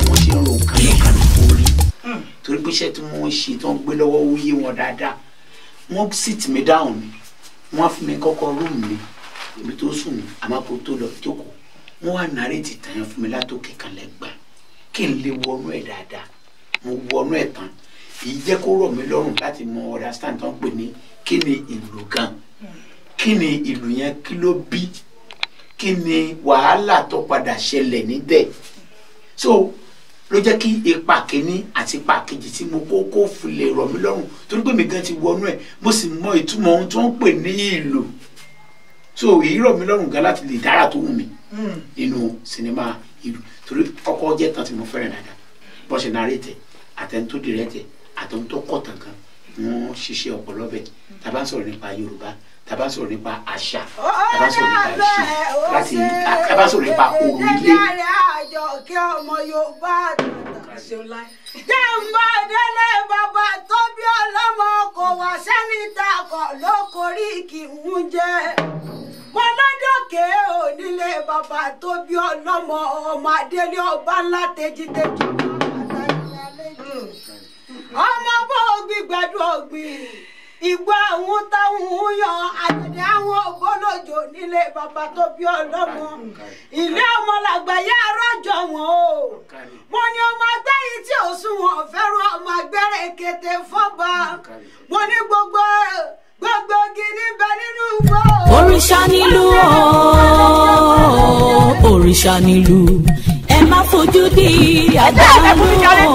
Báwọn ṣe ń ro nǹkan lọ́kàlùkù rí torí pé iṣẹ́ tí wọ́n ń ṣe tó ń gbé lọ́wọ́ ó yé wọn dáadáa. Wọ́n sit me down ni, wọ́n fún mi kọ́kọ́ room mi ibi tó sùn ní, àmọ́ kó tó lọ jókòó wọ́n wá narrate ìtàn yẹn fún mi látòkè kanlẹ̀ gbà kí n lè wọnú ẹ̀ dáadáa. Mo wọnú ẹ̀ tán, èyí jẹ́ kó rọ̀ mí lọ́rùn láti mọ understand tó ń pè ní kí ni ìlú gan, kí ni ìlú yẹn, kí ló bí, kí ni wàhálà tó padà ṣẹlẹ̀ níbẹ̀. So ló jẹ́ kí ipa kìíní àti ipa kejì tí mo kó kó fi lè rọ̀ mí lọ́rùn torí pé mi gan ti wọnú ẹ̀, mo sì mọ ìtumọ̀ ohun tó ń pè ní ìlú. So èyí rọ̀ mí lọ́rùn gan láti lè dára tó wù mí nínú sinimá ìlú torí ọkọ jẹ́ tán tí mo fẹ́ràn dáadáa. Bó ṣe narrate, àtẹni tó direct, àtẹni tó kọ̀ tán gan, wọ́n ṣiṣẹ́ ọpọlọ bẹ́ẹ̀. Tá bá ń sọ̀rọ̀ nípa Yorùbá, tá bá ń sọ̀rọ̀ nípa àṣà, tá bá ń sọ̀rọ̀ nípa ìṣe, láti tá bá ń sọ̀rọ̀ nípa òrùlé. Jẹ́ǹbá délé bàbá tó bí ọlọ́mọ kò wá sẹ́ni takọ̀ ló korí kì í jẹ́. Mo lọ́dọ̀kẹ́ onílé bàbá tó bí ọlọ́mọ ọmọ adélé ọba ńlá tejiteji. Ọmọ bó gbígbẹ́dùn ọ̀gbìn ìgbà àwọn táwọn yan àjẹdẹ àwọn ògbólójò nílé bàbá tó bí ọlọ́mọ. Ilé ọmọ làgbàyà rọjò wọn o. Mo ní ọmọ ẹgbẹ́ yìí tí ò sún wọn fẹ́ràn ọmọ agbẹ́rẹ́ kété fọ́ba. Mo ní gbogbo gbogbo gidi bẹ nínú igbó. Òrìṣà nílùú o, òrìṣà nílùú, ẹ má fojú di àdánù o.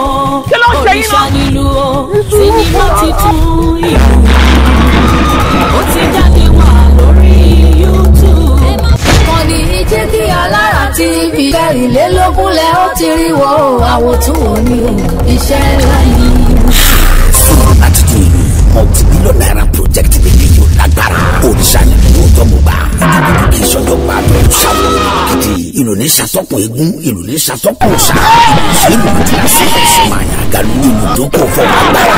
Òrìṣà nílùú o, sinimá titun ìlú ó ti jáde wá lórí YouTube. Ìkànnì Jígí Alára TV 24 lẹ ó ti rí wo àwòtúnwò ní iṣẹ́ ńlá yìí. Sinimá titun ìlú multi-billion naira project lè yóò lágbára. Òrìṣà nílùú tó mú bá gidigidi kì í sọjọ́ gbà tó ṣàwọn gidi. Ìlú ní ṣàtọ́kùn eégún, ìlú ní ṣàtọ́kùn ṣá. Ìlú tí a sì fẹ́ sọ máa yàn àgàlù ìlú tó kò fọ agbára.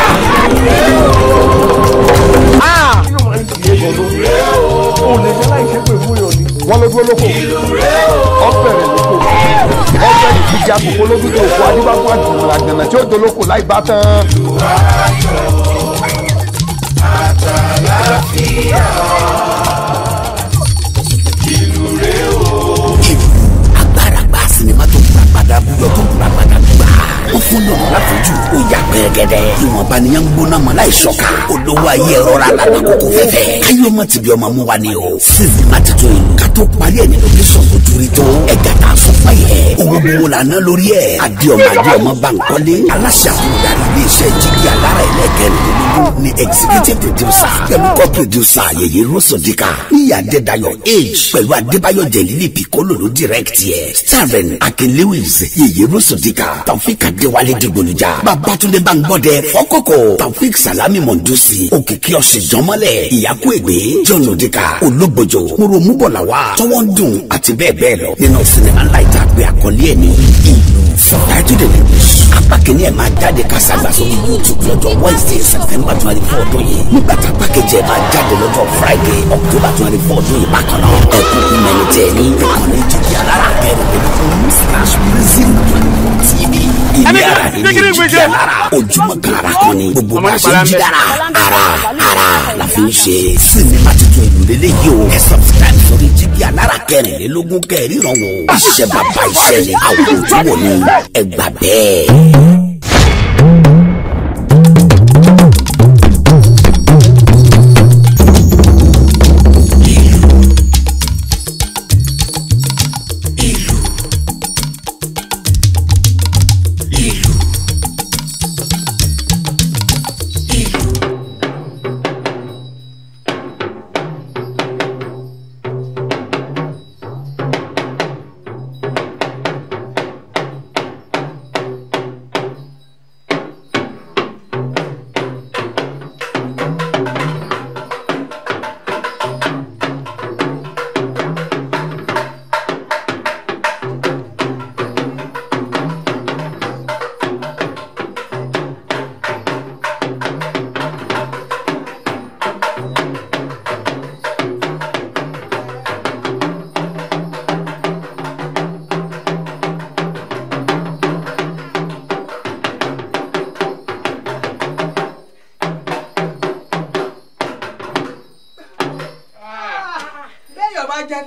Wọ́n ló dúró lóko, ọ̀fẹ́rẹ̀ lóko, ọ̀fẹ́rẹ̀ ìgbìjà kòkó lójú tó kó adébáfún àjùmọ̀lá gànà tí ó dolóko láì bá tán. Agbára gba sinimá tó gbàgbàdà búyọ tó gbàgbàdà gbà. Ó fún lọ́nà láfojú, ó yà pẹ́ẹ́gẹ́dẹ́. Ìwọ̀nba nìyẹn ń gbóná mọ́ láì ṣọ́ka. Olówó ayé rọra lànà kókó fẹ́fẹ́. Káyọ̀ ọmọ tìbí ọmọ mú wa ni o. Sinimá titun ìlú ká tó parí ẹ̀ ní location tó dúrí tó. Ẹ̀gá tá a sọ fún yẹ. Owó gbowó la ná lórí ẹ̀. Adéọmọ Adéọmọ Bankole. Aláṣẹ àtúndarí ilé-iṣẹ́ Jígí Alára ẹlẹ́kẹ̀rìnlélógún ni executive producer. Pẹ̀lú co-producer Yèyé Rọ́sọ̀díkà. Níyà Adédayọ̀ Age. Pẹ̀lú Adébáyọ̀ Jẹ̀lílì Piccolo ló direct yẹ. Starring Akin Lewis, Yèyé Rọ́sọ̀díkà, Taofik Adéwálé Dìgbòlùjà, Babátúndé Báńgbọ́dẹ, Fọ́kọ̀kọ̀, Taofik Salami Mọ̀ndúsì, Òkìkí Ọ̀ṣìjọ́mọ́lẹ̀, Ìyákú Ègbé, John Odika, Ológbòjò, Mòròmúbọ̀làwà, Tọ́wọ́ndùn àti bẹ́ẹ̀ bẹ́ẹ̀ lọ. Nínú sinimá ńlá ìta pé àkọlé ẹ̀ ní ìlú. Subtitled in English. Apá kìíní ẹ̀ máa jáde kásàgbà sórí YouTube lọ́jọ́ Wednesday September 24 ọdún yìí. Nígbà tá apá kejì ẹ̀ máa jáde lọ́jọ́ Friday October 24 ọdún yìí bákan náà. Ẹ kúkú mẹ́ni tẹ̀ ní ìkànnì Jígí Alára 24/prism 24 TV. Ilé ara ní Jígí Alára ojúmọ́ kan ara kan ni gbogbo bá ṣe ń jí dára ara ara la fi ń ṣe. Sinimá titun ìlú lélẹ́yìí o. Ẹ subscribe sórí Jígí Alára 24 kẹrìnrán wò. Iṣẹ́ bàbá iṣẹ́ ni àwọn ojúwò ni ẹ gbà bẹ́ẹ̀.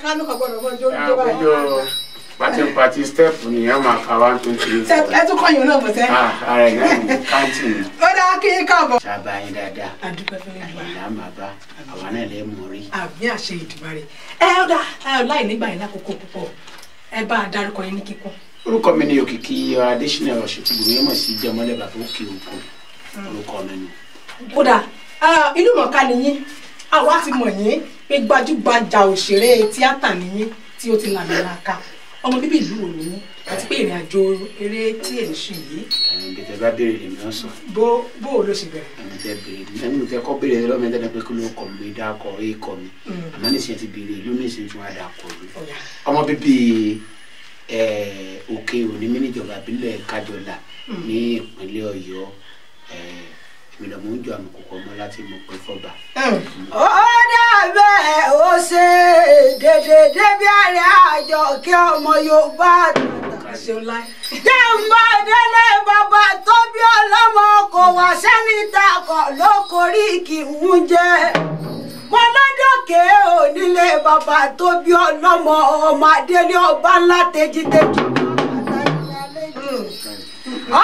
kánú kan gbọ́dọ̀ mọ ijó ijó báyìí. Pati step nìyẹn máa ka 1 2 3 4. Ẹ tún kọyìn náà mọ̀ sẹ́. Ara ẹ̀ náà ní káńtì ni. Ó dáa kí n káàbọ̀. Sábà yín dáadáa. Àdúpẹ́ fún yín. Ìlà máa bá àwa náà lè mọ̀ rí. Àmì àṣẹ Ìdùmarè. Ẹ ó dáa láì nígbà yín lákòókò púpọ̀. Ẹ bá a dárúkọ yín ní kíkún. Orúkọ mi ni Òkìkí Adéṣínà Ọ̀ṣùtìgbòmí mọ̀ sí Jẹmọ́lẹ̀ bàbá òkè òkun. Orúkọ mi nù. Ó dáa ìlú mọ̀ọ́ká ni yín. Àwa ti mọ̀ yín pé gbajúgbajà òṣèré tíátà ni yín tí ó ti làmìlaka. Ọmọ bíbí ìlú wo ni àti pé ìrìn àjò eré tí ẹ̀ ń ṣe yìí. Ẹ̀yin tẹ bá béèrè lèmi náà sọ. Bó o ló ṣe bẹ̀rẹ̀. Ẹ̀yin tẹ béèrè ẹ̀yin tẹ kọ́ béèrè lọ́mọ ẹ̀dá pé kí ló kọ̀ mí dákọ̀ ẹ̀ kọ̀ mí. Àmọ́ nísìnyí ti béèrè ìlú nísìnyí tí wọ́n á dà kọ̀ mí. Ọmọ bíbí Òkè Òní mi níjọba ìbílẹ̀ Kájọlà ní ìpínlẹ̀ Ọ̀yọ́. Èmi lọ́mọ ń jọ àmì kòkó ọmọ láti mọ̀ pé fọ́ba. Ó dàbẹ̀ ó ṣe dédé débi àrẹ àjọ kí ọmọ Yorùbá jẹ́ǹbà délé bàbá tó bí ọlọ́mọ kò wá sẹ́ni takọ̀ ló korí kì ń jẹ́. Mo lọ́dọ̀kẹ́ onílé bàbá tó bí ọlọ́mọ ọmọ adélé ọba ńlá tejiteji.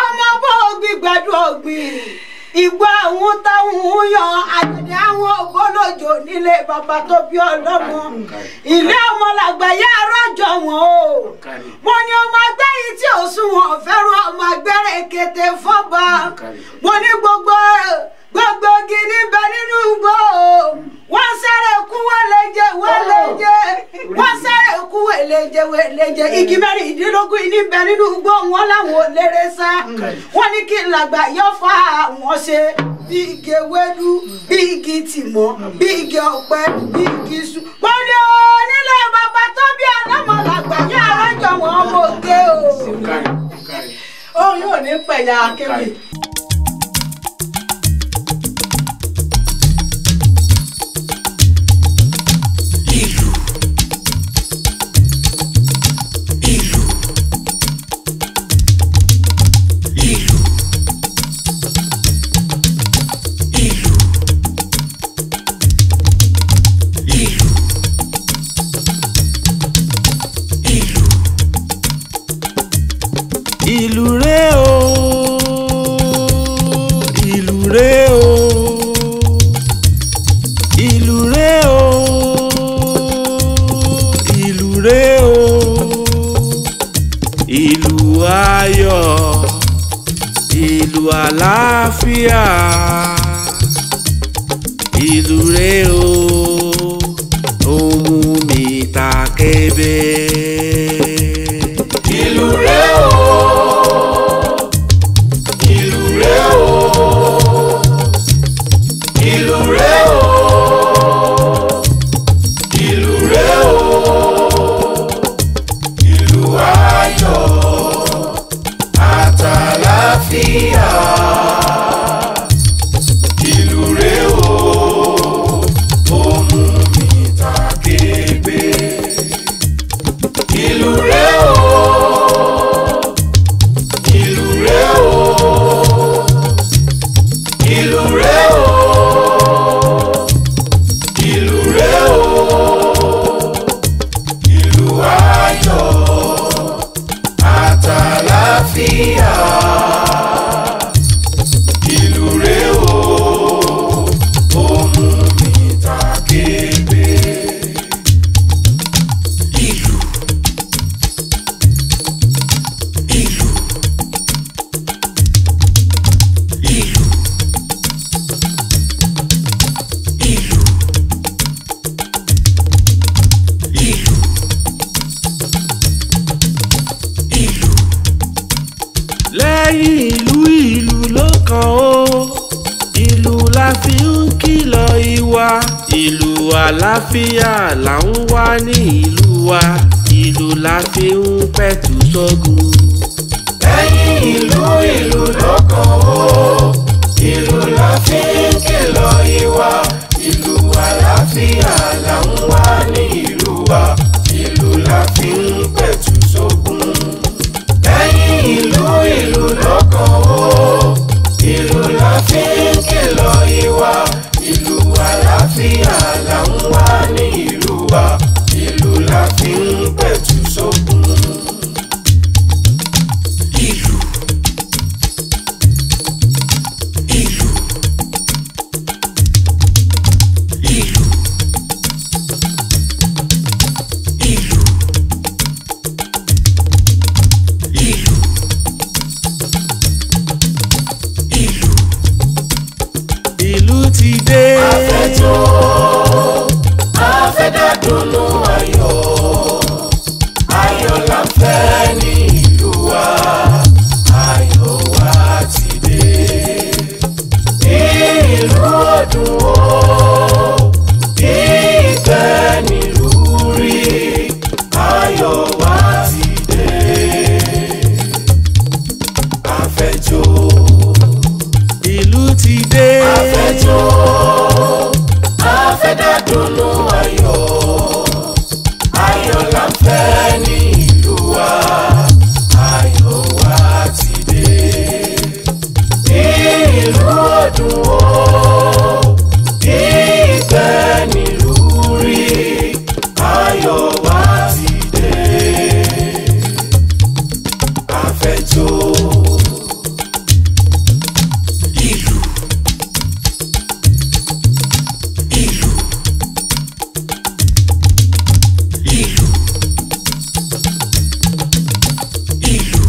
Ọmọ bó gbígbẹ́dùn ọ̀gbìn. Ìgbà àwọn táwọn yan àjẹdẹ àwọn ògbólójò nílé bàbá tó bí ọlọ́mọ. Ilé ọmọ làgbàyà arọ́jọ wọn o. Mo ní ọmọ ẹgbẹ́ yìí tí ò sún wọn fẹ́ràn ọmọ agbẹ́rẹ́ kété fọ́ba. Mo ní gbogbo igi níbẹ̀ nínú igbó o. Wọ́n sáré kú wẹ́lẹ́jẹ wẹ́lẹ́jẹ. Wọ́n sáré kú wẹ́lẹ́jẹ wẹ́lẹ́jẹ. Igi 16 níbẹ̀ nínú igbó wọn láwọn ò lérè sá. Wọ́n ní kí làgbà yọ fa àwọn ṣe bí igi ewédú, bí igi tìmọ́, bí igi ọ̀pẹ, bí igi iṣu. Mo ní onílé bàbá tó bí ọlọ́mọ làgbà yá arájọ wọn mọ̀ ké o. Òun yóò ní pẹ̀yà akéwì. Ìlú rẹ o, ìlú rẹ o, ìlú rẹ o, ìlú rẹ o, ìlú ayọ̀, ìlú àlàáfíà, ìlú rẹ o, ó mú mi ta kébé. Ìlú rẹ o. Ìlú rẹ o, ìlú rẹ o, ìlú rẹ o, ìlú ayọ̀ àtàlàáfíà. Ìlú rẹ o, ó mú mi ta kébé. Ìlú rẹ o, ìlú rẹ o. Ìlú rẹ o, ìlú rẹ o, ìlú ayọ̀ àtàlàáfíà. Ìlú rẹ o, ó mú mi ta kébé. Ìlú, ìlú, ìlú, ìlú, ìlú, ìlú. Lẹ́yìn ìlú ìlú ló kàn ó, ìlú la fi ń kìlọ̀ ìwà, ìlú àlàáfíà là ń wá ní ìlú wa, ìlú la fi ń pẹ̀tù sógun. Lẹ́yìn ìlú ìlú ló kàn ó, ìlú la fi ń kìlọ̀ ìwà, ìlú àlàáfíà là ń wá ní ìlú wa, ìlú la fi ń pẹ̀tù sógun. Lẹ́yìn ìlú ìlú ló kàn ó, ìlú la fi ń kìlọ̀ ìwà, ìlú àlàáfíà là ń wá ní ìlú wa, ìlú la ti dé. Afẹ́jọ́ afẹ́dádùnú ayọ̀, ayọ̀ la fẹ́ ní ìlú wa, ayọ̀ wa ti dé. Ìlú ọdún o, ìfẹ́ nílùú rí, ayọ̀ wa ti dé. Afẹ́jọ́ ìlú ti dé. Afẹ́jọ́ afẹ́dádùnú ayọ̀, ayọ̀ la fẹ́ ní ìlú wa, ayọ̀ wa ti dé. Ìlú ọdún o, ìfẹ́ nílùú rí, ayọ̀ wa ti dé. Afẹ́jọ́. Ìlú ìlú ìlú ìlú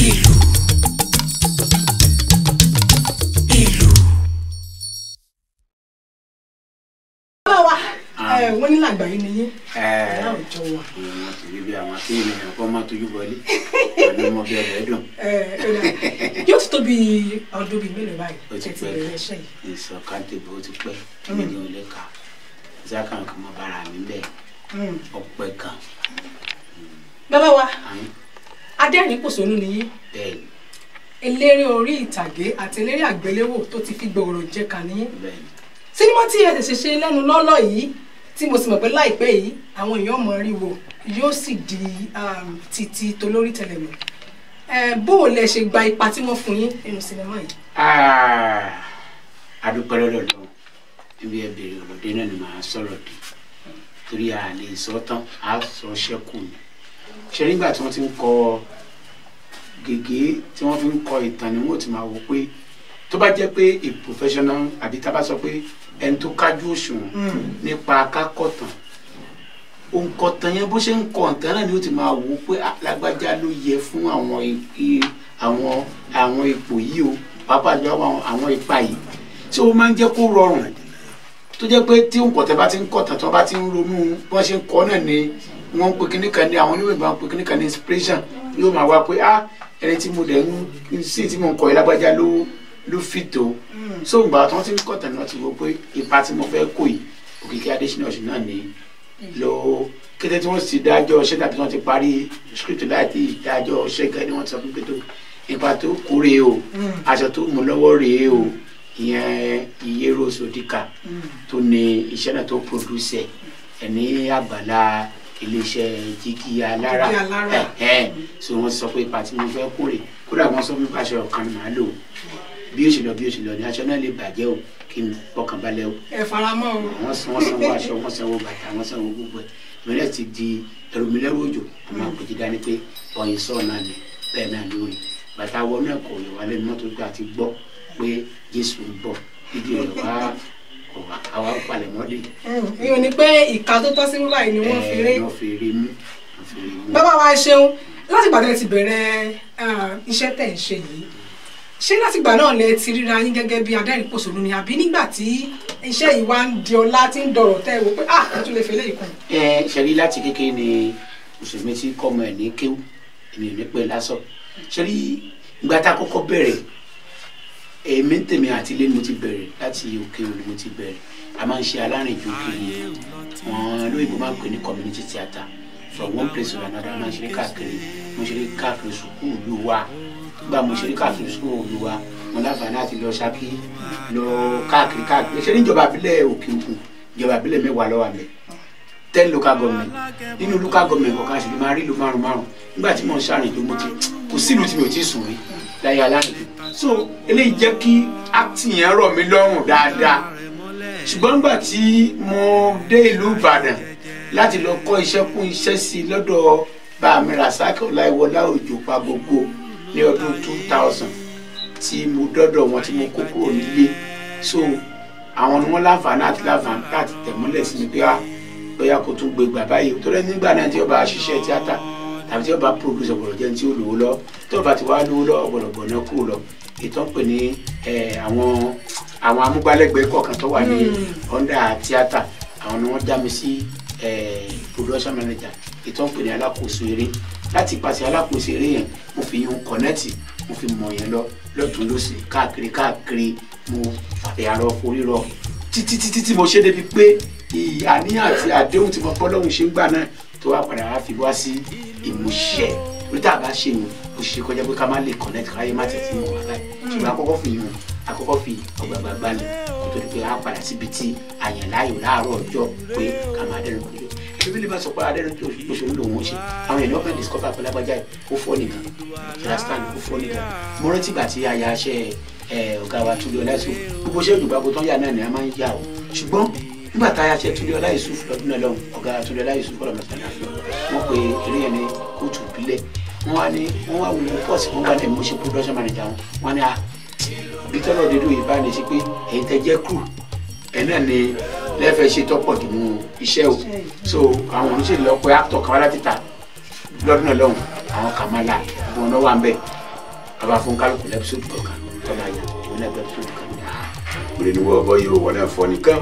ìlú ìlú. Bàbá wa, wọ́n ní làgbà yìí nìyí láwùjọ wa. Wọ́n ti rí bí àwọn akéèyàn èèyàn kọ́ máa tójú bọlé pẹ̀lú ọmọ bí ọbẹ̀ dùn. Yóò ti tó bí ọdún bíi mélòó báyìí Ó ti tẹ́ ti pẹ́. bẹ̀rẹ̀ iṣẹ́ yìí? Ìsọ̀kàntìbò ó ti pẹ́, èmi ni ò lè kà zákàn kan mọ́ bára mi bẹ́ẹ̀ ọpẹ́ gan. Bàbá wa, adẹ́rìn-ín-pòṣónú nìyí, Bẹ́ẹ̀ ni. Eléré orí ìtàgé àti eléré àgbéléwò tó ti fi gbòòrò jẹka nìyí. Bẹ́ẹ̀ ni. Sinimá tí ẹ ṣẹ̀ṣẹ̀ ṣe lẹ́nu lọ́lọ́ yìí tí mo sì mọ̀ pé láìpẹ́ yìí àwọn èèyàn mọ̀ rí wo yóò sì di títí tolórí tẹlẹmù, bó o lẹ ṣe gba ipa tí wọ́n fún yín nínú sinimá yìí? Adúpẹ́ lọ́dọ̀ lọ́wọ́ níbi ẹ bèrè ọ̀rọ̀ dé náà ni màá sọ̀rọ̀ dé, torí a lè sọ tán, a sọ ṣẹ́kù ni. Ṣe nígbà tí wọ́n ti ń kọ gègé tí wọ́n fi ń kọ ìtàn ni wọ́n ti máa wò pé tó bá jẹ́ pé a professional àbí tá a bá sọ pé ẹni tó kájú òṣùwọ̀n nípa kákọ̀tàn òǹkọ̀tàn yẹn, bó ṣe ń kọ ọ̀tàn náà ni ó ti máa wò ó pé lágbájá ló yẹ fún àwọn ipò yìí o, pàápàá jùlọ àwọn ipa yìí tí ó máa ń jẹ́ kó rọrùn, tó jẹ́ pé tí òǹkọ̀tàn bá ti ń kọ̀tàn, tí wọ́n bá ti ń ronú bí wọ́n ṣe ń kọ́ náà ni wọ́n ń pe kíní kan ní àwọn oníwèé bá ń pe kíní kan ní inspiration yóò máa wá pé ẹni tí mo dẹ̀ ń sí tí mo ń kọ yìí, lágbájá ló fìtò. So ìgbà tí wọ́n ti ń kọ̀tàn náà ti wò pé ipa tí mo fẹ́ kó yìí, Òkìkí Adéṣínà Ọ̀ṣun náà ni lọ. Kété tí wọ́n sì dájọ́ ṣẹ́ tàbí wọ́n ti parí script láti dájọ́ ṣẹ́ gan ni wọ́n ti sọ fún pé tó ipa tó kó rèé o, aṣọ tó mú lọ́wọ́ rèé o. Ìyẹn Iyero Sodika tó ní iṣẹ́ náà tó produce ẹ̀ ní àgbàlá iléeṣẹ́ Jígí Alára. So wọ́n sọ pé ipa tí mo fẹ́ kó rèé, kódà wọ́n sọ fún mi pé aṣọ kan ni màá lò bí ó ṣe lọ bí ó ṣe lọ ní aṣọ náà lè bàjẹ́ o, kí n fọkàn balẹ̀ o. Ẹ faramọ́ o. Wọ́n sanwó aṣọ, wọ́n sanwó bàtà, wọ́n sanwó gbogbo ẹ̀. Ìmọ̀lẹ́ ti di ẹrù mi lẹ́rù òjò, àmọ́ àpèjì dání pé ọ̀yìn sọ̀rọ̀ náà ni bẹ́ẹ̀ náà lórí bàtà wọnú ẹ̀kọ́ òyìnbó alẹ́ mọ́tò gbà ti gbọ́ pé Jésù ń bọ̀ dídí rẹ̀ wá kò wá àwa ń palẹ̀ mọ́lẹ̀. Ìyẹn ni pé ìka tó tọ́ sí báyìí ni wọ́n fi rí. Wọ́n fi rí mú, wọ́n fi rí mú. Bàbá wa, ṣeun. Láti ìgbà tẹ́ ti bẹ̀rẹ̀ iṣẹ́ tẹ̀ ń ṣe yìí, ṣé látìgbà náà lẹ ti ríra yín gẹ́gẹ́ bí adẹ́rìn-pòṣónú ni, àbí nígbà tí iṣẹ́ yìí wá ń di ọlá tí ń dọ̀rọ̀ tẹ́ ẹ wò pé mo tún lè fi eléyìí kún? Ẹ ṣe rí, láti kékeré ni mùsùlùmí ti kọ́ ọmọ ẹ̀ ní kéwú, èmi ò ní pẹ́ lásán. Ṣe rí, ìgbà tá a kọ́kọ́ bẹ̀rẹ̀, èmi tèmi àti ilé ni mo ti bẹ̀rẹ̀, láti òkè òní mo ti bẹ̀rẹ̀. A máa ń ṣe alárìnjó kiri, wọn lóyìnbó máa ń pè ní community theatre, from one place to another. A máa ń ṣeré káàkiri. Mo ṣeré káàkiri sùkúù ìlú wa. Nígbà mo ṣeré káàkiri sùkúù ìlú wa, mo láǹfààní àti lọ Ṣakí, lọ káàkiri káàkiri. Ṣe ní ìjọba àbílẹ̀ Òkè Ògùn, ìjọba àbílẹ̀ 10 ló wà ńbẹ̀, 10 local government. Nínú local government kọ̀ọ̀kan sì ni máa rí ìlú márùn márùn. Nígbà tí mò ń ṣàrìnjó, mo ti kò sílùú tí mi ò ti sùn rí láyé alárìnjó. So eléyìí jẹ́ kí acting yẹn rọ̀ mí lọ́rùn dáadáa. Ṣùgbọ́n nígbà tí mo dé ìlú Ìbàdàn láti lọ kọ́ iṣẹ́ kún iṣẹ́ sí lọ́dọ̀ bàmí Rasaki Ọláìwọlá Òjò pa gbogbo ní ọdún 2000 tí mo dọ́dọ̀ wọn tí mo kó kúrò nílé, so àwọn ni wọ́n láǹfààní àti láǹfààní láti tẹ̀mọ́lẹ̀ sí mi pé á bóyá kó tún gbé gbà báyìí, torí nígbà náà tí ó bá ṣiṣẹ́ tíátà tàbí tí ó bá produce, ọ̀gbọ̀dọ̀ jẹ́ tí ó lówó lọ. Tí ó bá ti wá lówó lọ, ọ̀gbọ̀dọ̀ gbọ̀nà kúrò lọ. Ètò ń pè ní àwọn amúgbálẹ́gbẹ̀ẹ́ kọ̀ọ̀kan tó wà ní under tíátà, àwọn ni wọ́n já mi sí production manager, ètò ń pè ní alákòóso eré. Láti pàṣẹ alákòóso eré yẹn, mo fi yún kọ̀nẹ́tì, mo fi mọ̀ yẹn lọ lọ́tún lọ́sì káàkiri káàkiri, mo fàbẹ̀ àrọ forí rọ títí títí tí mo ṣe débi pé àníyàn àti àdéhùn tí mo bọ́ lọ́hùn ṣe ń gbà náà tó wá padà wá fi wá sí ìmúṣẹ. Lórí tá a bá ṣe yun, ó ṣe kọjá pé ká má lè connect káyé má tètè mọ̀ wá báyìí. Ṣùgbọ́n àkọ́kọ́ fi yun, àkọ́kọ́ fi ọgbàgbà gbalẹ̀ kó tó di pé a padà síbi tí àyàn láàyò láàárọ̀ ọjọ́ pé ká máa dẹ́rùn kọjọ́. Bíbélì bá sọ pé adẹ́rùn tó oṣù lòun ó ṣe, àwọn èèyàn fẹ́ discover pé lágbájá ó fọ́ nìkan, understand, ó fọ́ nìkan. Mo rántí ìgbà tí aya ṣe ọ̀gá wa Túndé Ọláìsùfù, gbogbo iṣẹ́ òdùgbàgbọ́ tó ń yà náà ni a máa ń yà ó. Ṣùgbọ́n nígbà tá a yà ṣe Túndé Ọláìsùfù lọ́dún náà lọ́hùn, ọ̀gá Túndé Ọláìsùfù kọ́ lọ́mọ sàlẹ̀ àfihàn, wọ́n pe eré yẹn ní kóòtù ìbílẹ̀. Wọ́n wá ní wọ́n wá wo pọ́ọ̀sì wọn wá ní mo ṣe production manager wọn, wọ́n ní a bí tọ́lọ̀ dédú yìí bá ní ṣe pé ẹ̀yin tẹ́ jẹ́ crew ẹ̀ náà ni lẹ́fẹ̀ẹ́ ṣe tọ́pọ̀ jù nínú iṣẹ́ o. So àwọn oníṣèlú lọ pé actor kan wá láti ta lọ́dún náà lọ́hùn, àwọn Kàmálà wọn náà wà ń bẹ̀, bàbá fún kálukú lẹ́písòdù kọ̀ọ̀kan tó máa yà ìwé náà lẹ́písòdù kan ní àá lè ní wọ́n bọ́ yóò wọ́n náà fọ́ nìkan.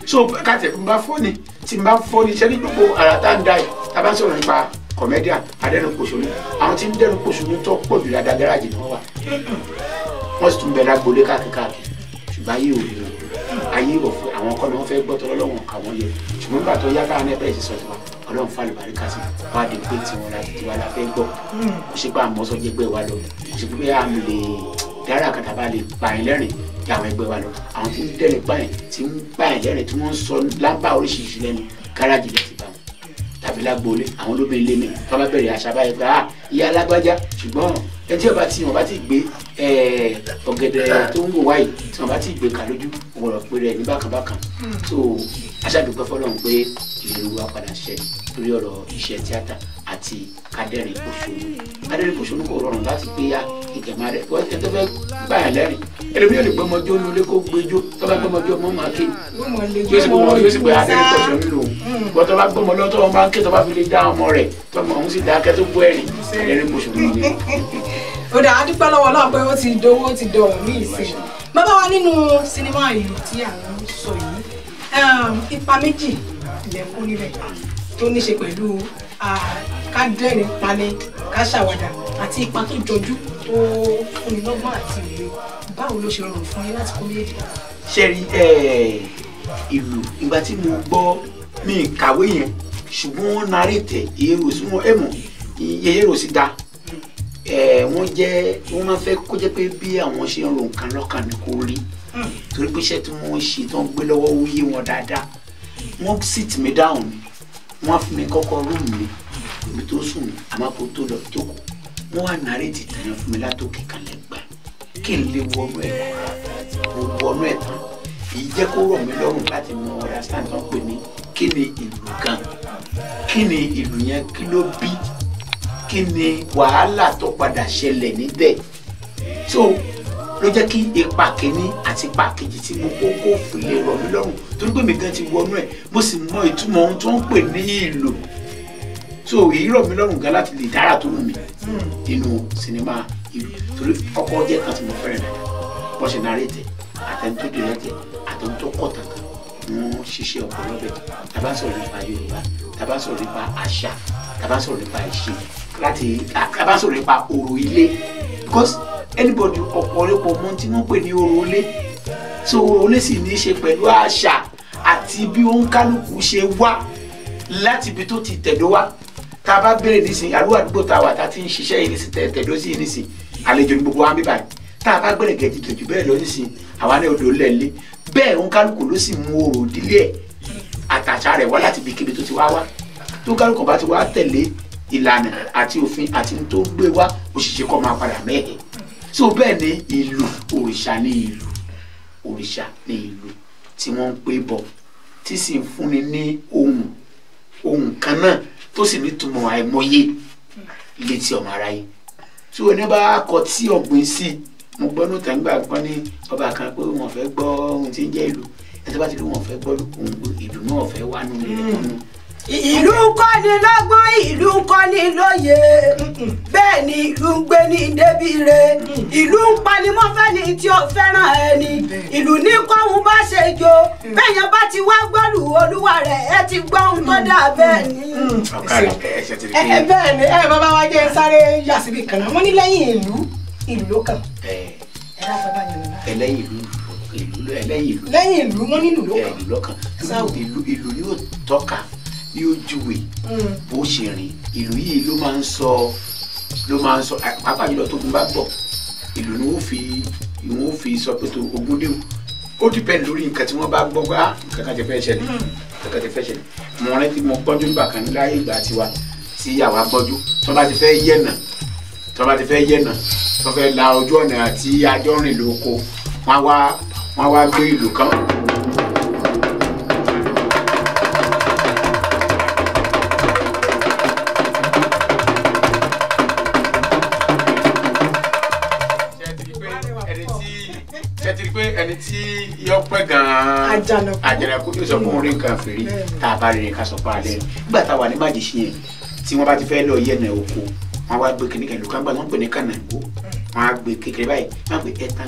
So káàtì n bá fọ́ ni tí n bá fọ́ ni ṣẹ́ni gbogbo ara tá ń da yìí, tá a bá sọ̀rọ̀ nípa comedian adẹ́rùnpòṣónú, àwọn tí ń dẹ́rùnpòṣónú tó pọ̀ jù dáadáa gáràjì ni wọ́n wà, wọ́n sì tún bẹ lágbolé káàkiri káàkiri. Ṣùgbọ́n ayé ò rí wọn, ayé ò fún àwọn kọ́ ni wọ́n fẹ́ gbọ́ tọ́lọ́ lọ́wọ́n ká wọ́n yẹ. Ṣùgbọ́n nígbà tó yá káwọn ẹgbẹ́ ìṣe sọ̀tún wa, Ọlọ́run fún àlùbáríkà sí wá di pé tiwọn la tiwa la fẹ́ gbọ́. Kò ṣe pé àmọ́ sọ́jẹ́gbẹ́ wa lọ, kò ṣe pé àmì lè dára kàtà bá lè pa ẹ̀ lẹ́rìn kí àwọn ẹgbẹ́ wa lọ. Àwọn tí ń dẹ́rìn pààyàn, tí ń pààyàn lẹ́rìn, tí wọ́n ń sọ lámbà oríṣiríṣi lẹ́nu gáràjì lẹ́sìn bá wọn tàbí lágboolé. Àwọn olóbìnrin lé mi tó bá bẹ̀rẹ̀ àṣà báyìí pé ah ìyá alágbájá. Ṣùgbọ́n ẹni tí ọba tí wọn bá ti gbé ọ̀gẹ̀dẹ̀ tó ń wò wáyìí, tí wọn bá ti gbé kà lójú, wọn rọ̀ pé rẹ̀ ní bákan bákan. So aṣáàdúpẹ́ fọlọ́run pé ìlérí wa padà ṣẹ lórí ọ̀rọ̀ iṣẹ́ tíátà àti kádẹ́rìn pòṣónú. Kádẹ́rìn pòṣónú kò rọrùn láti pé yá kíkẹ́ máa rẹ̀ ẹ tó fẹ́ gbà yàn lẹ́rìn. Ẹlòmíràn lè gbọmọjó nulẹ̀ kó gbẹjó, tó bá gbọmọjó ọmọ máa ké, yóò sì pé adẹ́rìn pòṣónú lòun. Bọ́ tó bá gbọmọ lọ́wọ́ tó wọn bá ń ké, tó bá fi lè dá ọmọ rẹ̀ tọmọ òun sì dákẹ́ tó bú ẹ̀rìn, adẹ́rìn pòṣónú ni. Ó dà, a dúpẹ́ lọ́wọ́ Ọlọ́run pé ó ti dowó, ó ti dọ̀hún ní ìsìn. Bàbá wa, nínú sinimá ìlú tí à ń sọ yìí, ipa méjì ilẹ̀ kó níbẹ̀ tó ní ṣe pẹ̀lú ká dẹ́rìn pani, ká ṣàwàdà, àti ipa tó jọjú tó fúnni lọ́gbọ́n àti òye. Báwo ló ṣe rọrùn fún yín láti kó méjèèjì? Ṣé rí ìlú, ìgbà tí mo gbọ́ mi kàwé yẹn, ṣùgbọ́n wọ́n narètè èrò sí wọn, ẹ̀mọ̀ èrò sí da wọ́n jẹ́ wọ́n máa fẹ́ kó jẹ́ pé bí àwọn ṣe ń ro nǹkan lọ́kàn ni kò rí, torí pé iṣẹ́ tí wọ́n ṣe tó ń gbé lọ́wọ́ ó yé wọn dáadáa. Wọ́n sit me down ni, wọ́n fún mi kọ́kọ́ room mi ibi tó sùn mi, àmọ́ kó tó lọ jókòó, wọ́n wá narètè tàn fún mi látòkè kalẹ̀ gbà kí n lè wọnú ẹ̀ mo wọnú ẹ̀ tán. Èyí jẹ́ kó rọ̀ mí lọ́rùn láti mọ understand tó ń pè ní kí ni ìlú gan, kí ni ìlú yẹn, kí ló bí, kí ni wàhálà tó padà ṣẹlẹ̀ níbẹ̀. So ló jẹ́ kí ipa kìíní àti ipa kejì tí mo kó kó fi lè rọ̀ mí lọ́rùn, torí pé mi gan ti wọnú ẹ̀, mo sì mọ ìtumọ̀ ohun tó ń pè ní ìlú. So èyí rọ̀ mí lọ́rùn gan láti lè dára tó wù mí nínú sinimá ìlú, torí ọkọ̀ jẹ́ kan tí mo fẹ́ràn dáadáa. Bó ṣe narrate, àtẹni tó direct, àtẹni tó kọ̀ tàkà, wọ́n ṣiṣẹ́ ọpọlọ bẹ̀. Tá bá sọ̀rọ̀ nípa Yorùbá, tá bá sọ̀rọ̀ nípa àṣà, tá bá sọ̀rọ̀ nípa ìṣe, láti tá bá sọ̀rọ̀ nípa ọ̀rọ̀ ilé, because anybody ọ̀pọ̀lọpọ̀ mọ tí wọ́n pè ní ọ̀rọ̀ ilé. So ọ̀rọ̀ ilé sì ní í ṣe pẹ̀lú àṣà àti bí òǹkálùkù ṣe wá láti ibi tó ti tẹ̀dó wá. Tá a bá béèrè nísìnyí, àdúgbò àdúgbò tá a wà tá a ti ń ṣiṣẹ́ yìí nísìnyí, tẹ̀dó sí yìí nísìnyí, àlejò ní gbogbo wa ń bí báyìí. Tá a bá gbẹ̀rẹ̀ gẹ̀jì bẹ́ẹ̀ lọ nísìnyí, àwa ní odò lẹ́ẹ̀lé bẹ́ẹ̀ òǹkálùkù ló sì mú ọ̀rọ̀ ìdílé ẹ̀ àtàṣà rẹ̀ wá láti ibikíbi tó ti wá wá. Tó kálukú bá ti wá tẹ̀lé ìlànà àti òfin àti tó gbé wá, òṣìṣẹ́ kọ́ máa padà mẹ́ẹ̀ẹ́. So bẹ́ẹ̀ ni ìlú òrìṣà ní ìlú, òrìṣà ní ìlú tí wọ́n ń pè bọ̀, tí sì ń fúnni ní ohun ohun kan náà tó sì nítumọ̀ àìmọye létí ọmọ aráyé. Tí oní bá kọ tí ọ̀gbìn sí, mo gbọ́ ní tàǹgbà kan ní ọba kan pé wọ́n fẹ́ gbọ́ ohun tí ń jẹ́ ìlú, ẹni tó bá ti rí wọ́n fẹ́ gbọ́ ohun ìlú náà fẹ́ wá nínú ilé kan nù. Ìlú ń kọ́ni lọ́gbọ́n, ìlú ń kọ́ni lóye, bẹ́ẹ̀ ni ìlú ń gbé ní débìre, ìlú ń panimọ́fẹ́ ni tí ó fẹ́ràn ẹni, ìlú ní kọ́hún bá ṣe jo, bẹ́ẹ̀ yẹn bá ti wá gbọ́lù olúwa rẹ̀ ẹ ti gbọ́ ohun tó dáa bẹ́ẹ̀ ni. Ẹ bẹ́ẹ̀ ni ẹ bàbá wa jẹ́ sáré yà síbi kan náà, wọ́n ní lẹ́yìn ìlú ìlú ló kàn. Ẹlẹ́yìn ìlú ìlú ẹlẹ́yìn ìlú. Lẹ́yìn ìlú wọ́n ní ìlú ló kàn. Ìlú ló kàn. Ìlú ìlú yóò tọ́ka, yóò júwe bó ṣe rìn. Ìlú yìí ló máa ń sọ pàápàá jùlọ tógun bá bọ̀, ìlú ni wọ́n fi sọ pé tó ogun dé o. Ó dìpẹ́ lórí nǹkan tí wọ́n bá gbọ́ pé nǹkan kan ti fẹ́ ṣẹlẹ̀, nǹkan kan ti fẹ́ ṣẹlẹ̀. Mo rántí mo gbọ́njú nígbà kan láyé ìgbà tiwa tí àwa gbọ́njú, tí wọ́n bá ti fẹ́ yẹ̀nà, tí wọ́n bá ti fẹ́ yẹ̀nà, tí wọ́n fẹ́ la ojú ọ̀nà àti ajọ́rìn lóko, wọ́n wá gbé ìlú kan. Ẹni tí yọ pẹ́ gan-an Àjànàkú yóò sọ fún orí nǹkan fèrè tá a bá rìnrìn ká sọ fún alẹ́ nígbà tá a wà ní májèṣin yẹn tí wọ́n bá ti fẹ́ lọ yẹ̀nà oko, wọ́n wá gbé kìnìkan ìlú kan gbà wọ́n pè ní kànáńgó, wọ́n á gbé kékeré báyìí, wọ́n á gbé ẹ̀tàn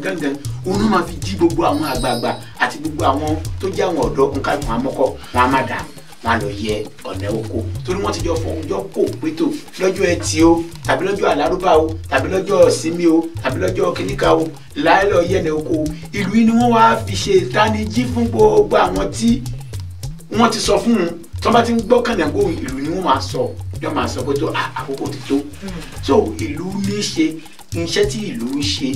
gángan òun máa fi jí gbogbo àwọn àgbààgbà àti gbogbo àwọn tó jẹ́ àwọn ọ̀dọ́ nǹkan wọn amọ́kọ́ wọn á má dà wọn lọ yẹ ọ̀nà oko torí wọ́n ti jọ fọ ọjọ́ kò pétò lọ́jọ́ ẹtì o tàbí lọ́jọ́ àlárúbá o tàbí lọ́jọ́ ìsinmi o tàbí lọ́jọ́ kìnìkà o láì lọ yẹ ọ̀nà oko. Ìlú yìí ni wọ́n wá fi ṣe ìtanijí fún gbogbo àwọn tí wọ́n ti sọ fún un tí wọ́n bá ti ń gbọ́ kànáńgó ìlú ni wọ́n máa sọ yóò máa sọ pé tó àkókò ti tó. So ìlú ní í ṣe iṣẹ́ tí ìlú ń ṣe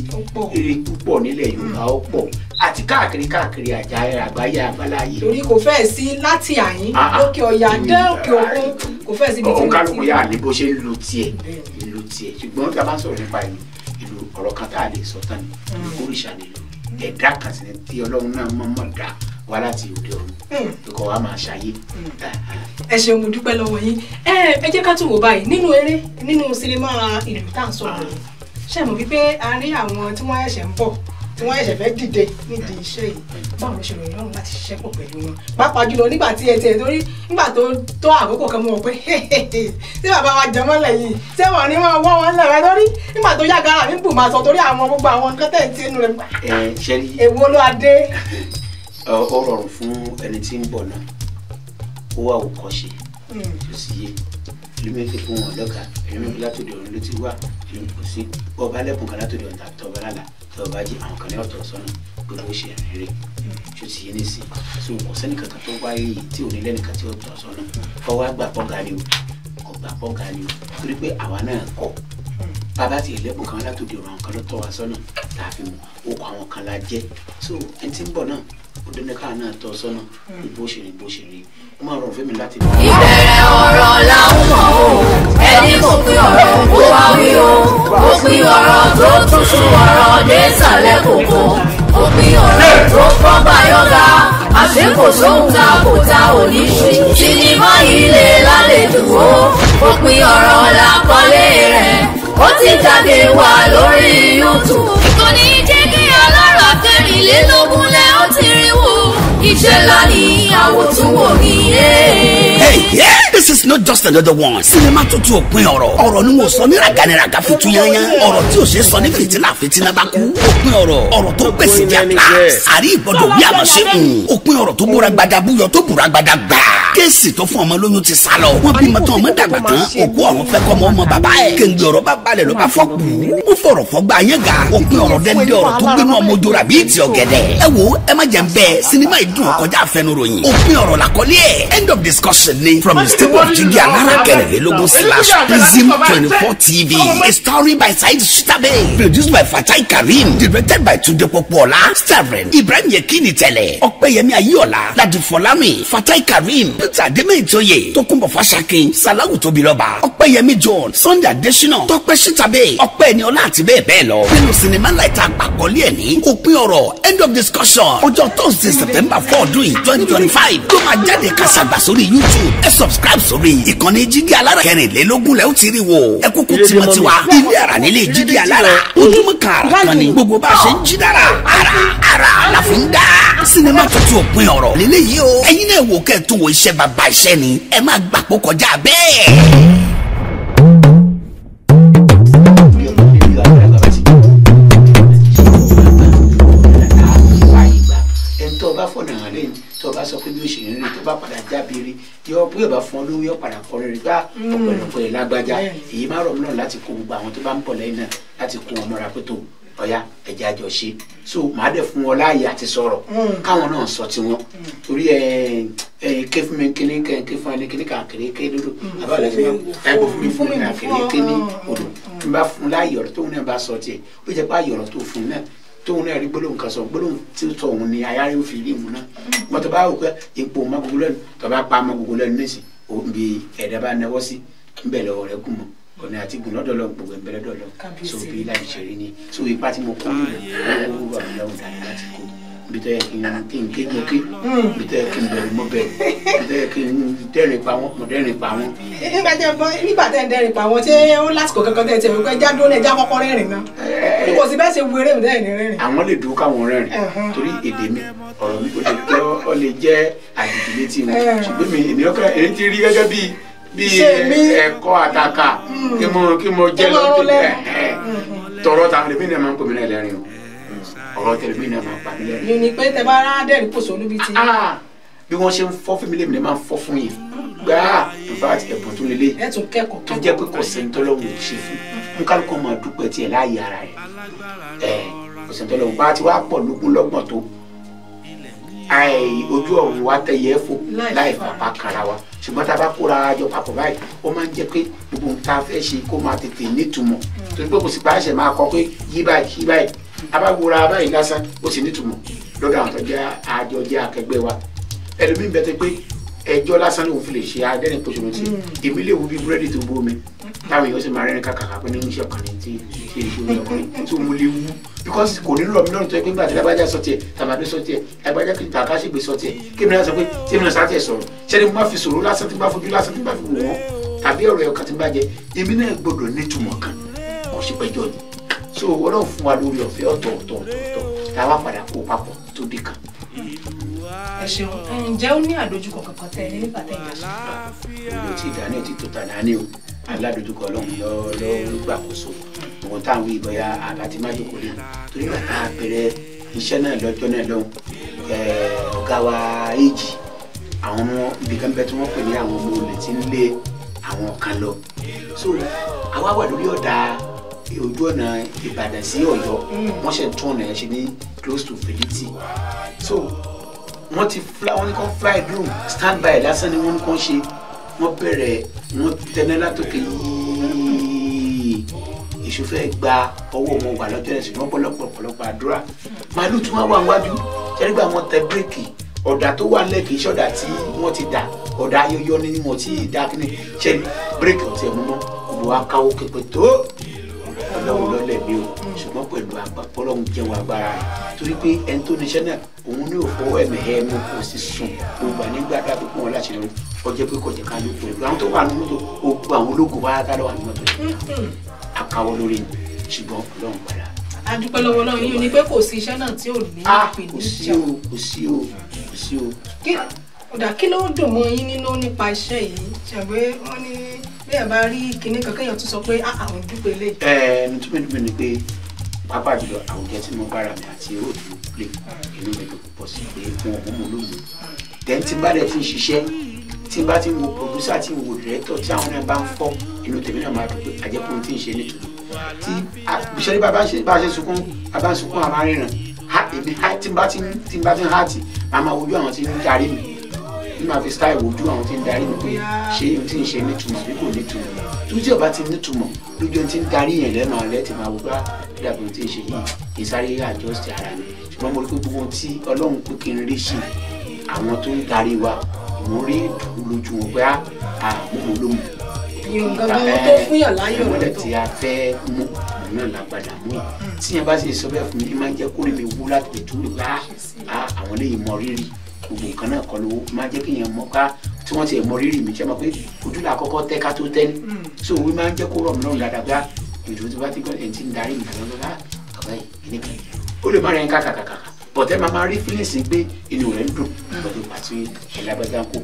eré púpọ̀ nílẹ̀ Yorùbá ó pọ̀ àti káàkiri káàkiri àgbáyé àgbáláyé. Torí kò fẹ́ sí láti àyín lókè ọ̀yà dé òkè òkun kò fẹ́ síbi tí wọ́n ti. Òǹkàlùkù yà ní bó ṣe ń lu tiẹ̀ ìlú tiẹ̀, ṣùgbọ́n tí a bá ń sọ̀rọ̀ nípa ìlú ìlú ọ̀rọ̀ kan tá a lè sọ tán ni òrìṣà ni ìlú ẹ̀dá kan sì ni tí Ọlọ́run náà mọ̀ọ́mọ̀ dá wá láti òde ọ̀run kíkọ́ wa máa ṣayé. Ẹ ṣeun, mo dúpẹ́ lọ́wọ́ yín. Ẹ jẹ́ ká tún wò báyìí nínú eré nínú sinimá ìlú tá à ń sọ̀rọ̀ yìí, ṣé mọ̀ wípé a rí àwọn tí wọ́n ẹ̀ṣẹ̀ ń bọ̀ tí wọ́n ẹ̀ṣẹ̀ fẹ́ dìde nídìí iṣẹ́ yìí, báwo ló ṣe ròyìn lọ́rùn láti ṣiṣẹ́ pọ̀ pẹ̀lú wọn pàápàá jùlọ nígbà tí ẹ tiẹ̀ torí nígbà tó tó àkókò kan mọ̀ wọ́n pé tí bàbá wa jẹ mọ́lẹ̀ yìí ṣé wọ́n ní wọ́n wọ́ wọn lẹ́rẹ̀ lórí nígbà tó yá gara mi bù máa sọ torí àwọn gbogbo àwọn nǹkan tẹ̀ ń tí inú rẹ̀ èwo ló adé. Ó rọrùn fún ẹni tí ń bọ̀ náà ó wà òkọ́ṣe tó sì yé ìlú méjì fún wọn lọ́gàá, ìlú méjì látòdì ọ̀run ló ti wá, ìlú kò sí bọ́ọ̀bá lẹ́kùn kan látòdì ọ̀run tàbí tọ́ba lálà tọ́ba jí àwọn kan ní ọ̀tọ̀ sọ́nà pé bó ṣe rìn rè tó ti yé nísìn. So kò sẹ́ni kankan tó wáyé yìí tí ò ní lẹ́nìkan tí ó tọ̀ sọ́nà ọwọ́ àgbà pọ́gà ni o kò gbà pọ́gà ni o torí pé àwa náà kọ̀ bàbá ti lẹ́kùn kan látòdì ọ̀run àwọn kan ló tọ́ wa sọ́nà tààfin mọ̀ ó kọ àwọn kan la jẹ́. So ẹni tí ń bọ̀ náà ó dín ní káà náà tọ́ sọ́nà bó ṣe rìn bó ṣe rìn ó máa rọrùn fún mi láti. Ìbẹ̀rẹ̀ ọ̀rọ̀ là ń mọ̀ o, ẹni kò pín ọ̀rọ̀ kó wá wí o, ó pín ọ̀rọ̀ tó túṣu ọ̀rọ̀ dé sàlẹ̀ kòkó, ó pín ọ̀rọ̀ tó fọ́n báyọ̀gá, àṣé kò sóhun ta kò ta ò ní ṣe, sinimá ilé lálejò o, ó pín ọ̀rọ̀ làkọlé rẹ̀, ó ti jáde wá lórí YouTube. Ìkànnì Jígí Alára kẹrìnlélógún lẹ́ ó ti rí wò, iṣẹ́ ńlá ni àwòtúnwò ní. Hey, yeah, this is not just another one. Sinimá tuntun òpin ọ̀rọ̀. Ọ̀rọ̀ ni mo sọ ní raganiraga fi tú yányán. Ọ̀rọ̀ tí o ṣe sọ ní fìtílà fìtílà bá kú. Òpin ọ̀rọ̀. Ọ̀rọ̀ tó gbèsè di atlas. Àrí ìgbọ́dọ̀ wí àmọ́ ṣe hùn. Òpin ọ̀rọ̀ tó búra gbada búyọ tó búra gbada gbà. Kéèsì tó fún ọmọ lóyún ti sá lọ. Wọ́n bímọ tán ọmọ dàgbà tán. Òkú ọ̀run fẹ́ kọ́ ọmọ ọmọ bàbá ẹ̀. Kéńgbé ọ̀rọ̀ bá balẹ̀ ló bá fọ́ kù. Ó fọ̀rọ̀ fọ́gbà yẹn ga. Òpin ọ̀rọ̀ dẹ́ndé ọ̀rọ̀ tó gbénú ọmọ ojú rà bí ìtì ọ̀gẹ̀dẹ̀. Ẹ wo ẹ má jẹ́ ń bẹ́ẹ̀ sinimá ìdùn ọkọjá àfẹnuròyìn. Òpin ọ̀rọ̀ làkọlé ẹ̀. End of discussion ni from the stable of Jígí Alára kẹrìnlélógún / Prism 24 TV. A story by Saheed Shitabe. Produced by Fatai Karim. Directed by Tunde Popoola. Starring Ibrahim Yekini Tẹ̀lẹ̀. Ọpẹ́yẹmí Ayéọlá. Ladi Fọlámi. Fatai Karim. Peter Adémẹ́yìntòye. Tókunbọ̀ Fáṣakin. Salawu Tóbilọ́ba. Ọpẹ́yẹmí John. Sunday Adésínà. Tọ́pẹ́ Shitabe. Ọpẹ́ Ẹniọlá àti bẹ́ẹ̀ bẹ́ẹ̀ lọ. Nínú sinimá láìta àpàkọ́lé ẹ̀ ní. Òpin ọ̀rọ̀ end of discussion. Ọjọ́ Thursday September 4 ọdún yìí 2025 ló máa jáde kàṣàgbà sórí YouTube. Ẹ subscribe sórí ìkànnì Jígí Alára 24 lẹ́ ó ti rí wo. Ẹ kúkú tiwantiwa ilé ara nílé Jígí Alára ojúmọ́ kan àrà kan ni gbogbo bá a ṣe ń jí dára ara ara la fi ń dá. Sinimá tuntun òpin ọ̀rọ̀ lélẹ́yìí o. Ẹ̀yin náà wò kẹ́ ẹ̀ tún wo iṣẹ́ bàbá iṣẹ́ ni ẹ máa gbàpọ̀ kọjá bẹ́ẹ̀. Tó bá fọ̀nà hàn lẹ́yìn tó bá sọ pé bí ó ṣe ń rí tó bá padà jábìrì yọ bí yóò bá fún ọ lówó yọ padà kọrin rí gbá ọ̀pẹ̀lọpẹ̀ ẹ̀ lágbájá èyí má rọ̀ mí lọ́rùn láti kó gbogbo àwọn tó bá ń bọ̀ lẹ́yìn náà láti kó wọn mọ́ra pé tó ọ̀ya ẹ̀jẹ̀ àjọ ṣe so màá dẹ̀ fún wọn láàyè àti sọ̀rọ̀ káwọn náà sọ tiwọn torí ẹ ẹ ké fún mi kíní ké fún ẹni kíní kà kéré ké dúdú àbálẹ̀ tí ẹ bó fún mi kà kéré ké ní odò n bá fún láàyè ọ̀rọ̀ tóun náà bá sọ tiẹ̀ ó jẹ́ pé àyè ọ̀rọ̀ tó fún náà tóun náà rí gbólóhùn kan sọ gbólóhùn tí ó sọ òun ni ayárí ó fi rí òun náà wọn tó bá wò pé ipò má gbogbo lẹ́nu tó bá pa má gbogbo lẹ́nu nísì òun bí ẹ̀dá bá náwó sí ńbẹ̀ lọ́wọ́ rẹ̀ gùn mọ́ ọ̀nà àti gùn lọ́dọ̀ lọ gbogbo ẹ̀ ńbẹ̀ lọ́dọ̀ lọ so bí láì ṣe rí ni so ipa tí mo kó nílẹ̀ ó wà mí lọ́wọ́ dání láti kó ibi tó yẹ kí n ké mo ké ibi tó yẹ kí n bẹ̀rù mo bẹ̀rù ibi tó yẹ kí n dẹ́rìn pa wọ́n mo dẹ́rìn pa wọ́n. Nígbà tẹ́ ń dẹ́rìn pa wọ́n ṣé ó lásìkò kankan tẹ́ ẹ ti rò pé ẹja dúró ní ẹja kọ́kọ́ rẹ́rìn náà kò sí bẹ́ẹ̀ ṣe wo eré mi dẹ́rìn rẹ́rìn. Àwọn lè dúró káwọn rẹ́rìn torí èdè mi ọ̀rọ̀ mi ó lè jẹ́ àjèjì létí wọn ṣùgbọ́n mi ènìyàn kan èyí ti rí gẹ́gẹ́ bíi ẹ̀kọ́ àtàkà kí mo jẹ́ lọ́dún tọrọ tàbí mi náà máa ń pè mí náà lẹ́rìn o ọ̀rọ̀ tẹlifí náà máa pa mí lẹ́rìn. Yìí ni pé tẹ bá rá dẹ́rìn pòṣónú bíi ti. Bí wọ́n ṣe ń fọ́ fún mi lèmi náà máa ń fọ́ fún yìí gbáà in fact ẹ̀bùn tó lélẹ̀ ẹ̀ tún kẹ́kọ̀ọ́ tó jẹ́ pé kò sẹ́ńtọ́lọ́hún ò ṣe fún n kálukọ́ máa dúpẹ́ tiẹ̀ láàyè ara rẹ̀ ẹ̀ kò sẹ́ńtọ́lọ́hún bá ti wá pọ̀ lógún lọ́gbọ̀n tó ojú ọ̀run wa tẹ̀yẹ fò láì fapá kanra wa ṣùgbọ́n tá a bá kóra jọ papọ̀ báyìí ó máa ń jẹ́ pé gbogbo nǹkan tá a fẹ́ ṣe kó máa tètè nítumọ̀ torí pé kò sí pàṣẹ máa kọ pé yí báyìí yí báyìí abáwora báyìí lásán ó sì nítumọ̀ lọ́dọ̀ àwọn tó jẹ́ àjọ jẹ́ akẹgbẹ́ wa ẹlòmíín bẹ́ẹ̀ tó pé ẹjọ́ lásán lòun fi lè ṣe adẹ́rìn pòṣónú tí èmi lè wú bí búrẹ́dì tó bó mi táwọn èèyàn sì máa rẹ́rìn kàkàkà pé nínú iṣẹ́ ọkùnrin tí ṣe iṣẹ́ ọkùnrin tó mú lè wú because kò ní rọ̀ mí lọ́rùn tó yẹ pé nígbà tí lágbájá sọ tiẹ̀ tàbádé sọ tiẹ̀ lágbájá kí tàkàṣègbè sọ tiẹ̀ kí mi náà sọ pé tí mi náà sá tiẹ̀ sọ̀rọ̀ ṣẹ́ni mo máa fi sọ̀rọ̀ lásán tí mo bá fojú lásán tí mo bá fi wò wọ́n tàbí ọ̀rọ̀ ẹ̀yọ̀kan tí mo bá jẹ èmi náà gbọ́dọ̀ nítumọ̀ kan kò sí pẹ́jọ́ ni so Ọlọ́run fún wa lórí ọ̀fẹ́ ọ̀tọ̀ọ̀tọ̀ ọ̀tọ̀ọ̀tọ̀ tá a wá padà kó papọ̀ tó dé kan. Ẹ ṣeun. Ǹjẹ́ ó ní àdójúkọ kankan tẹ́ ẹ ní nígbà tẹ́ ẹ yà ṣe? Olú ti dání ti tó tàdá ní o aládojúkọ Ọlọ́run ló gbàkóso òun táwọn wí bóyá àbátí má jókòó lé torí bàtà bẹ̀rẹ̀ iṣẹ́ náà lọ́jọ́ náà lọ́hùn ọ̀gá wa èjì àwọn ọmọ ibìkan bẹ tí wọ́n pè ní àwọn ọmọ olè tí ń lé àwọn kan lọ so àwa wà lórí ọ̀dà ojú ọ̀nà Ìbàdàn sí Ọ̀yọ́ wọ́n ṣe tún ọ̀nà yẹn ṣe ní close to Fìlítì so wọ́n ti fly wọ́n ní kàn fly drone stand by lásán ni wọ́n ní kàn ṣe wọ́n bẹ̀rẹ̀ wọ́n tẹ́lẹ̀ látòkè yìí èṣù fẹ́ gba ọwọ́ wọn wà lọ́jọ́ ẹ̀sìn wọ́n pọ̀lọpọ̀ ọ̀pọ̀lọpọ̀ àdúrà màálù tí wọ́n wà wájú ṣẹ́rígbà wọn tẹ bírèkì ọ̀dà tó wà nílẹ̀ kì í ṣọ̀dà tí wọ́n ti dà ọ̀dà ayọyọ ni wọ́n ti dà kí ni ṣẹ́rí bírèkì ọ̀tí ẹ̀ mú mọ́ gbogbo wa káwó képe tó Ọlọ́run lọ́lẹ̀ mi o ṣùgbọ́n pẹ̀lú Ọlọ́run jẹun agbára rẹ̀ torí pé ẹni tó níṣẹ́ náà òun ní òfò ẹ̀mẹ̀ẹ́ mú kó sì sùn gbogbo ànígbàdá pípọ́n wọn láti rí ọjọ́ pé kọjá ká ló pẹ̀lú àwọn tó wà nínú mọ́tò gbogbo àwọn ológun wáyà tá lọ́wọ́ nínú mọ́tò yìí akáwọ́ lórí ni ṣùgbọ́n Ọlọ́run padà. A dúpẹ́ lọ́wọ́ Ọlọ́run yìí ni pé kò sí iṣẹ́ náà tí ò ní ìpèníjà. Kò sí o kò sí o kò sí o. Ọ̀dà kí ló dùn mọ́ yín nínú nípa iṣẹ́ yìí ṣàgbé wọ́n ní bẹ́ẹ̀ bá rí kinní kan kéèyàn tún sọ pé àwọn dúpẹ́ lè. Ẹ ẹnu tó mẹ́nu ni pé pàápàá jùlọ àwùjọ tí mo bára mi àti òòtú play inú mi dùn púpọ̀ sí pé fún ọmọ mo lóògùn. Then tí n bá dẹ̀ ti ń ṣiṣẹ́ tí n bá ti ń wo producer tí ń wo director tí àwọn náà bá ń fọ́ inú tèmi náà máa dùn pé àjẹkùn tí ń ṣe nítorí tí ìṣẹ́lẹ̀ bá ṣe sunkún bá ń sunkún àmà ríran èmi tí n bá ti ń hàtì màá máa wojú àwọn tí ń darí mi ní máa fi style wojú àwọn tí ń darí mi pé ṣé n tí ń ṣe nítumọ̀ bí kò nítumọ̀ tó tí ọba ti nítumọ̀ lójú ẹni tí ń darí yẹn lẹ́ẹ̀máa lẹ́ẹ̀tì máa wò bá dàbí ohun tí ń ṣe yìí kì í sáré adjust ara mi ṣùgbọ́n mo rí pé gbogbo ohun tí Ọlọ́run pé kí n rí ṣe àwọn tó ń darí wa mo rí ìdùnnú lójú wọn pé àmúmú ló mú. Ìyọ̀n tó fún yàn láyọ̀ lọ́tọ̀. Ìmọ̀lẹ̀ tí a fẹ́ mú òun náà la padà mú yìí. Tí yẹn bá sì sọ bẹ́ẹ̀ fún mi, máa ń jẹ́ kórè mi wú láti lè tún lè gbá àwọn eléyìí mọ rírì. Gbogbo nǹkan náà kọ́ lówó máa jẹ́ kí èèyàn mọ̀ ká tí wọ́n ti mọ rírì mi ṣe mọ̀ pé ojú là kọ́kọ́ tẹ́ ká tó tẹ́ ní. So wí máa ń jẹ́ kó rọ̀ mí lọ́rùn dáadáa bá ìdúró tó bá ti gbọ́ ẹ̀ tí ń darí mi lọ́wọ́ bá bàbá yìí kìíní kan ó lè má rẹ̀ ń kàkàkàkà bọ̀tẹ́ máa máa rí fílẹ̀sì pé inú rẹ̀ ń dùn lọ́dún pàtó ẹ̀lágbájá ń kó.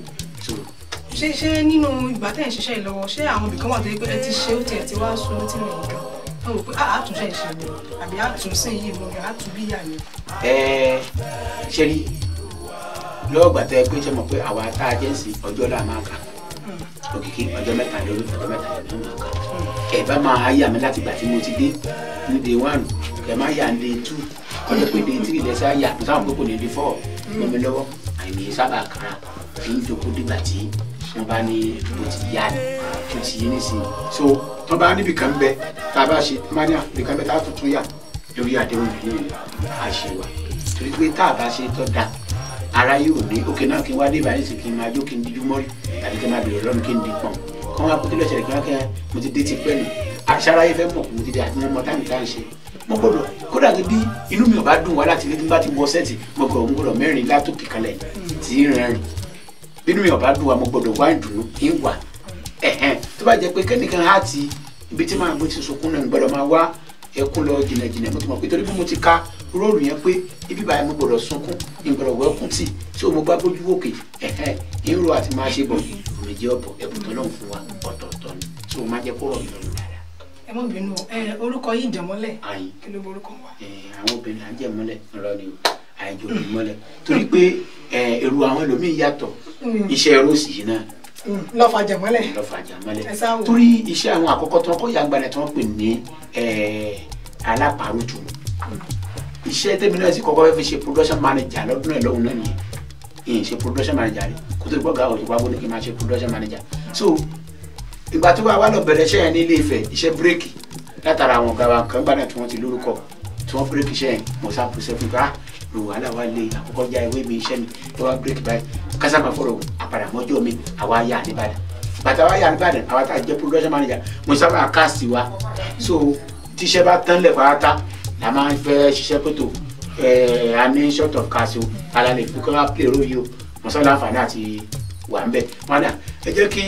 Ṣé nínú ìgbà tẹ̀ ń ṣiṣẹ́ ìlọ́wọ́ ṣé àwọn ibìkan wà tó yẹ pé ẹ ti ṣe ó tiẹ̀ ti wá sun tí mi nìkan wọ́n rò pé àtúnṣe ìṣe mi àbí àtúnṣe yìí mo rẹ̀ àtúnbíyà ni. Ẹ ṣe rí lọ́wọ́ gbà tẹ́ pé ṣe mọ̀ pé àwa tá a jẹ́ ń sìn ọjọ́ là máa kà òkìkí ọjọ́ mẹ́ta lórí ọjọ́ mẹ́ta lórí máa kà ẹ bá máa yà mí láti gbà tí mo ti dé ní day 1 kẹ máa yà ní day 2 ọjọ́ pé day 3 lẹ́sẹ̀ á yà mo sáwọn pé kò ní day 4 mọ́ mi lọ́wọ́ àìní sábà kàrà kì í jókòó dìgbà tí wọ́n bá ní bó ti yá ni tó ti yé nísìnyí. So tó bá níbi kan bẹ tá a bá ṣe tó bá ní àbí kan bẹ tá a tuntun yà lórí àdéhùn yìí àṣewà torí pé tá a bá ṣe tó dáa ara yóò ní òkè náà kí n wá dé ìbáyìí sí kí n máa jó kí n díjú mọ́rí tàbí kí n máa bèrè lọ́nu kí n di pọ̀n kọ́ wọn akókò lọ́sẹ̀rẹ̀ kí wọ́n kẹ́ mo ti dé ti pẹ́ nù aṣara yìí fẹ́ mọ̀ mo ti dé àti mo mọ táìmù tá à ń ṣe mo gbọ́dọ̀ kódà bí inú mi ò bá dùn wá láti ilé tí n bá ti wọ sẹ́ẹ̀tì mo gbọ́dọ̀ mẹ́rin látòkè kalẹ̀ tí ń rẹ́rìn bí inú mi ò bá dùn wá mo gbọ́dọ̀ wá ìdùnnú kí n wà ẹ̀hẹ́n tó bá jẹ́ pé kẹ́nìkan á ti ibi tí màá bó ti sunkún náà gbọ́dọ̀ máa wá ẹkún lọ jìnnàjìnnà mo ti mọ̀ pé torí bí mo ti ka róòlù yẹn pé ibi báyìí mo gbọ́dọ̀ sunkún ìgbọ́dọ̀ wẹ́kún tì tí mo bá gbójú òkè ẹ̀hẹ́n ìró àti máa ṣe bọ̀ òmìnir jẹ́ ọ̀bọ̀ ẹ̀bùn tó lọ́hùn fún wa ọ̀tọ̀ọ̀tọ̀ ni tí mo máa jẹ́ kó rọ̀ mí lọ́rùn dáadáa. Ẹ má bínú ẹ orúkọ yìí jẹ̀mọ́lẹ̀ kí ló borúkọ wa. Àwọn obìnrin à ń jẹ̀mọ́lẹ̀ ńlọ ni o àìjò òbí mọ́lẹ̀ torí pé èrò àwọn ẹlòmíín yàtọ̀ iṣẹ́ róòsì yìí náà lọ́fà jẹ̀mọ́lẹ̀ lọ́fà jẹ̀mọ́lẹ̀ torí iṣẹ́ àwọn àkọ́kọ́ tí wọ́n kọ́ yàgbà tí wọ́n pè ní alápàrọ̀tù iṣẹ́ tẹ́mi náà sì kọ́kọ́ fẹ́ fi ṣe production manager lọ́dún ẹ̀ lọ́hùn náà nìyẹn ìyẹn ṣe production manager rẹ̀ kó tó gbọ́gà òṣùpá bó ní kí n máa ṣe production manager. So ìgbà tó wà lọ bẹ̀rẹ̀ iṣẹ́ yẹn ní Ilé Ifẹ̀ iṣẹ́ bírèkì látara àwọn ọ̀gá wa kan gbà náà tí wọ́n ti lórúkọ tí wọ́n bírèkì iṣẹ́ yẹn mo sá pèsè fún ká lò wàhálà wa lé àkọ́kọ́ já ewé mi iṣẹ́ mi tó wá bírèkì báyìí kásámà fọ̀rọ̀ àpàdà mọ́jọ́ mi àwa yà nìbàdàn bàtà wa yà nìbàdàn àwa tá a jẹ́ production manager mo sábà káàsì wa. So tíṣẹ́ bá tán lẹ̀ fàáta la máa ń fẹ́ ṣiṣẹ́ pẹ̀tò a ní short of cash o ala lè fi kọ́ wá play role yìí o mo sọ láǹfààní àti wà ń bẹ̀ wọn náà ẹ jẹ́ kí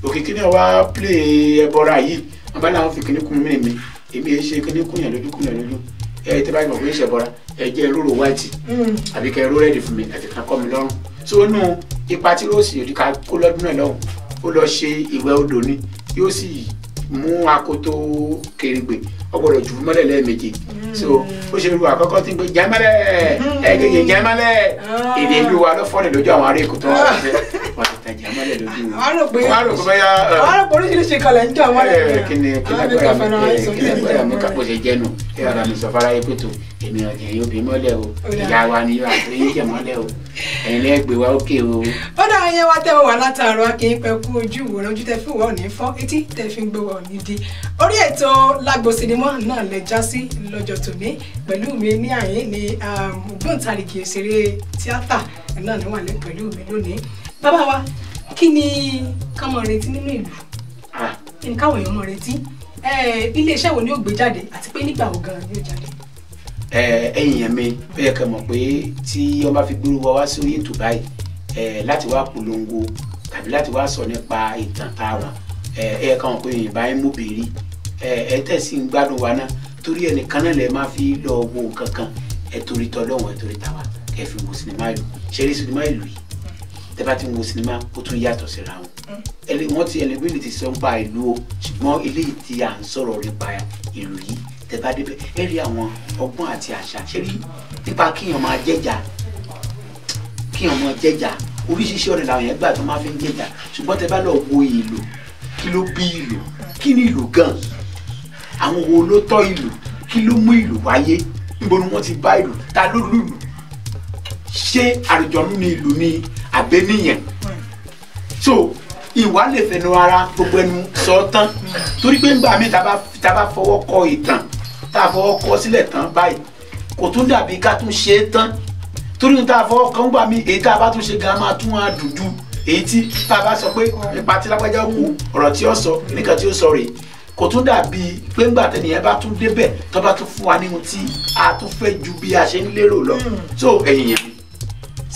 òkìkí náà wá play ẹbọra yìí wọn bá láwọn fi kíní kún mí mi èmi ẹ ṣe kíní kún yàn lójú kún yàn lójú ẹ tẹ́ bá yàn pé ṣe bọra ẹ jẹ́ róró white àbí kẹ́ ró rẹ́ẹ̀dì fún mi àti kan kọ́ mi lọ́rùn. So nù ipa tí Róòsì òdì ká kó lọ́dún náà lọ́hùn ó lọ ṣe ìwẹ̀ odò ni yóò sì mú akoto kèrègbè ó gbọ́dọ̀ jù mọ́lẹ̀ lẹ́ẹ̀mejì. So ó ṣe irú àkọ́kọ́ tí ń gbé jẹ́mọ́lẹ̀ ẹ̀ẹ́dẹ̀gẹ̀ jẹ́mọ́lẹ̀ èdè ìlú wa ló fọ́ọ̀lẹ̀ lójú àwọn ará Èkó tó wà lọ́sẹ̀ wọ́n ti tẹ̀ jẹ́mọ́lẹ̀ lójú wọn. Wọ́n á rò pé wọ́n á rò pé oríṣiríṣi kan lẹ̀ ń jọ wọ́n lẹ̀. Kí ni kí lágbára mi kápò ṣe jẹ́nu kí ara mi sọ fáráyé pé tó èmi ọ̀jẹ̀ yóò bí mọ́lẹ̀ o ìyá wa ni yóò àti yín jẹ̀ mọ́lẹ̀ o ẹ̀yin lẹ́gbẹ̀ẹ́ wa ókè o. Ó dá ẹyẹ wa tẹ́ wà látàárọ̀ akínyìn pẹ́ kú ojú ìwòran ojú tẹ́ fi wà ní fọ́ etí tẹ́ fi ń gbé wà ní di. Orí ètò Lágbo Sinimá náà lè já sí lọ́jọ́ tòní pẹ̀lú mi ní àyín ní ògbóǹtarìgì òṣèré tíátà náà ní wà lẹ́ pẹ̀lú mi lónìí. Bàbá wa kí ni ká máa retí nínú ìlú? Kí ni káwọn èèyàn máa retí? Ilé iṣẹ́ wo ni ó gbé jáde àti pé nígbà wo gan-an ni ó jáde? Ẹ̀yin yẹn mi bẹ́ẹ̀ kẹ́ mọ̀ pé tí wọ́n bá fi gbúrú wa wá sórí ètò báyìí láti wá polongo tàbí láti wá sọ nípa ìtàn tá a wà ẹ kàn wọ́n pé yìnbá ń mú bèrè ẹ tẹ̀sí ń gbádùn wa náà torí ẹnìkan náà lè má fi lọ wo nǹkan kan ẹ torí tọlọ́hun ẹ torí tàwa kẹ́ fi wo sinimá ìlú ṣeré sinimá ìlú yìí tẹ́ bá ti ń wo sinimá ó tún yàtọ̀ síra wọn wọ́n ti ẹlẹ́gbẹ́lì ti sọ nípa ìlú o ṣùgbọ́n eléyìí tí à ń sọ̀rọ̀ nípa ìlú yìí tẹ́ bá débẹ̀ ẹ rí àwọn ọgbọ́n àti àṣà ṣe rí nípa kíyàn máa jẹ́jà kíyàn máa jẹ́jà oríṣiríṣi ọ̀nà làwọn yẹn gbà tó máa fi ń jẹ́jà ṣùgbọ́n tẹ́ bá lọ wo ìlú kí ló bí ìlú kí ni ìlú gan àwọn wo ló tọ́ ìlú kí ló mú ìlú wáyé níbo ni wọ́n ti bá ìlú ta ló lùlù ṣé àlùjọ̀nú ni ìlú ni àbẹ́níyàn so ìwà lè fẹnu ara gbogbo ẹnu sọ tán torí pé ńgbà míì tá a bá fọwọ́ kọ ìtàn tá a fọwọ́ kọ sílẹ̀ tán báyìí kò tún dàbí ká tún ṣe é tán torí ní tá a fọwọ́ kọ ńgbà míì èyí tá a bá tún ṣe gan máa tún á dùn ju èyí tí tá a bá sọ pé nípa tí lágbájá kú ọ̀rọ̀ tí ó sọ nìkan tí ó sọ rèé kò tún dàbí pé ńgbà tẹnìyẹn bá tún débẹ̀ tó bá tún fún wa nínú tí a tún fẹ́ ju bí a ṣe ń lérò lọ. So ẹ̀yìn yẹn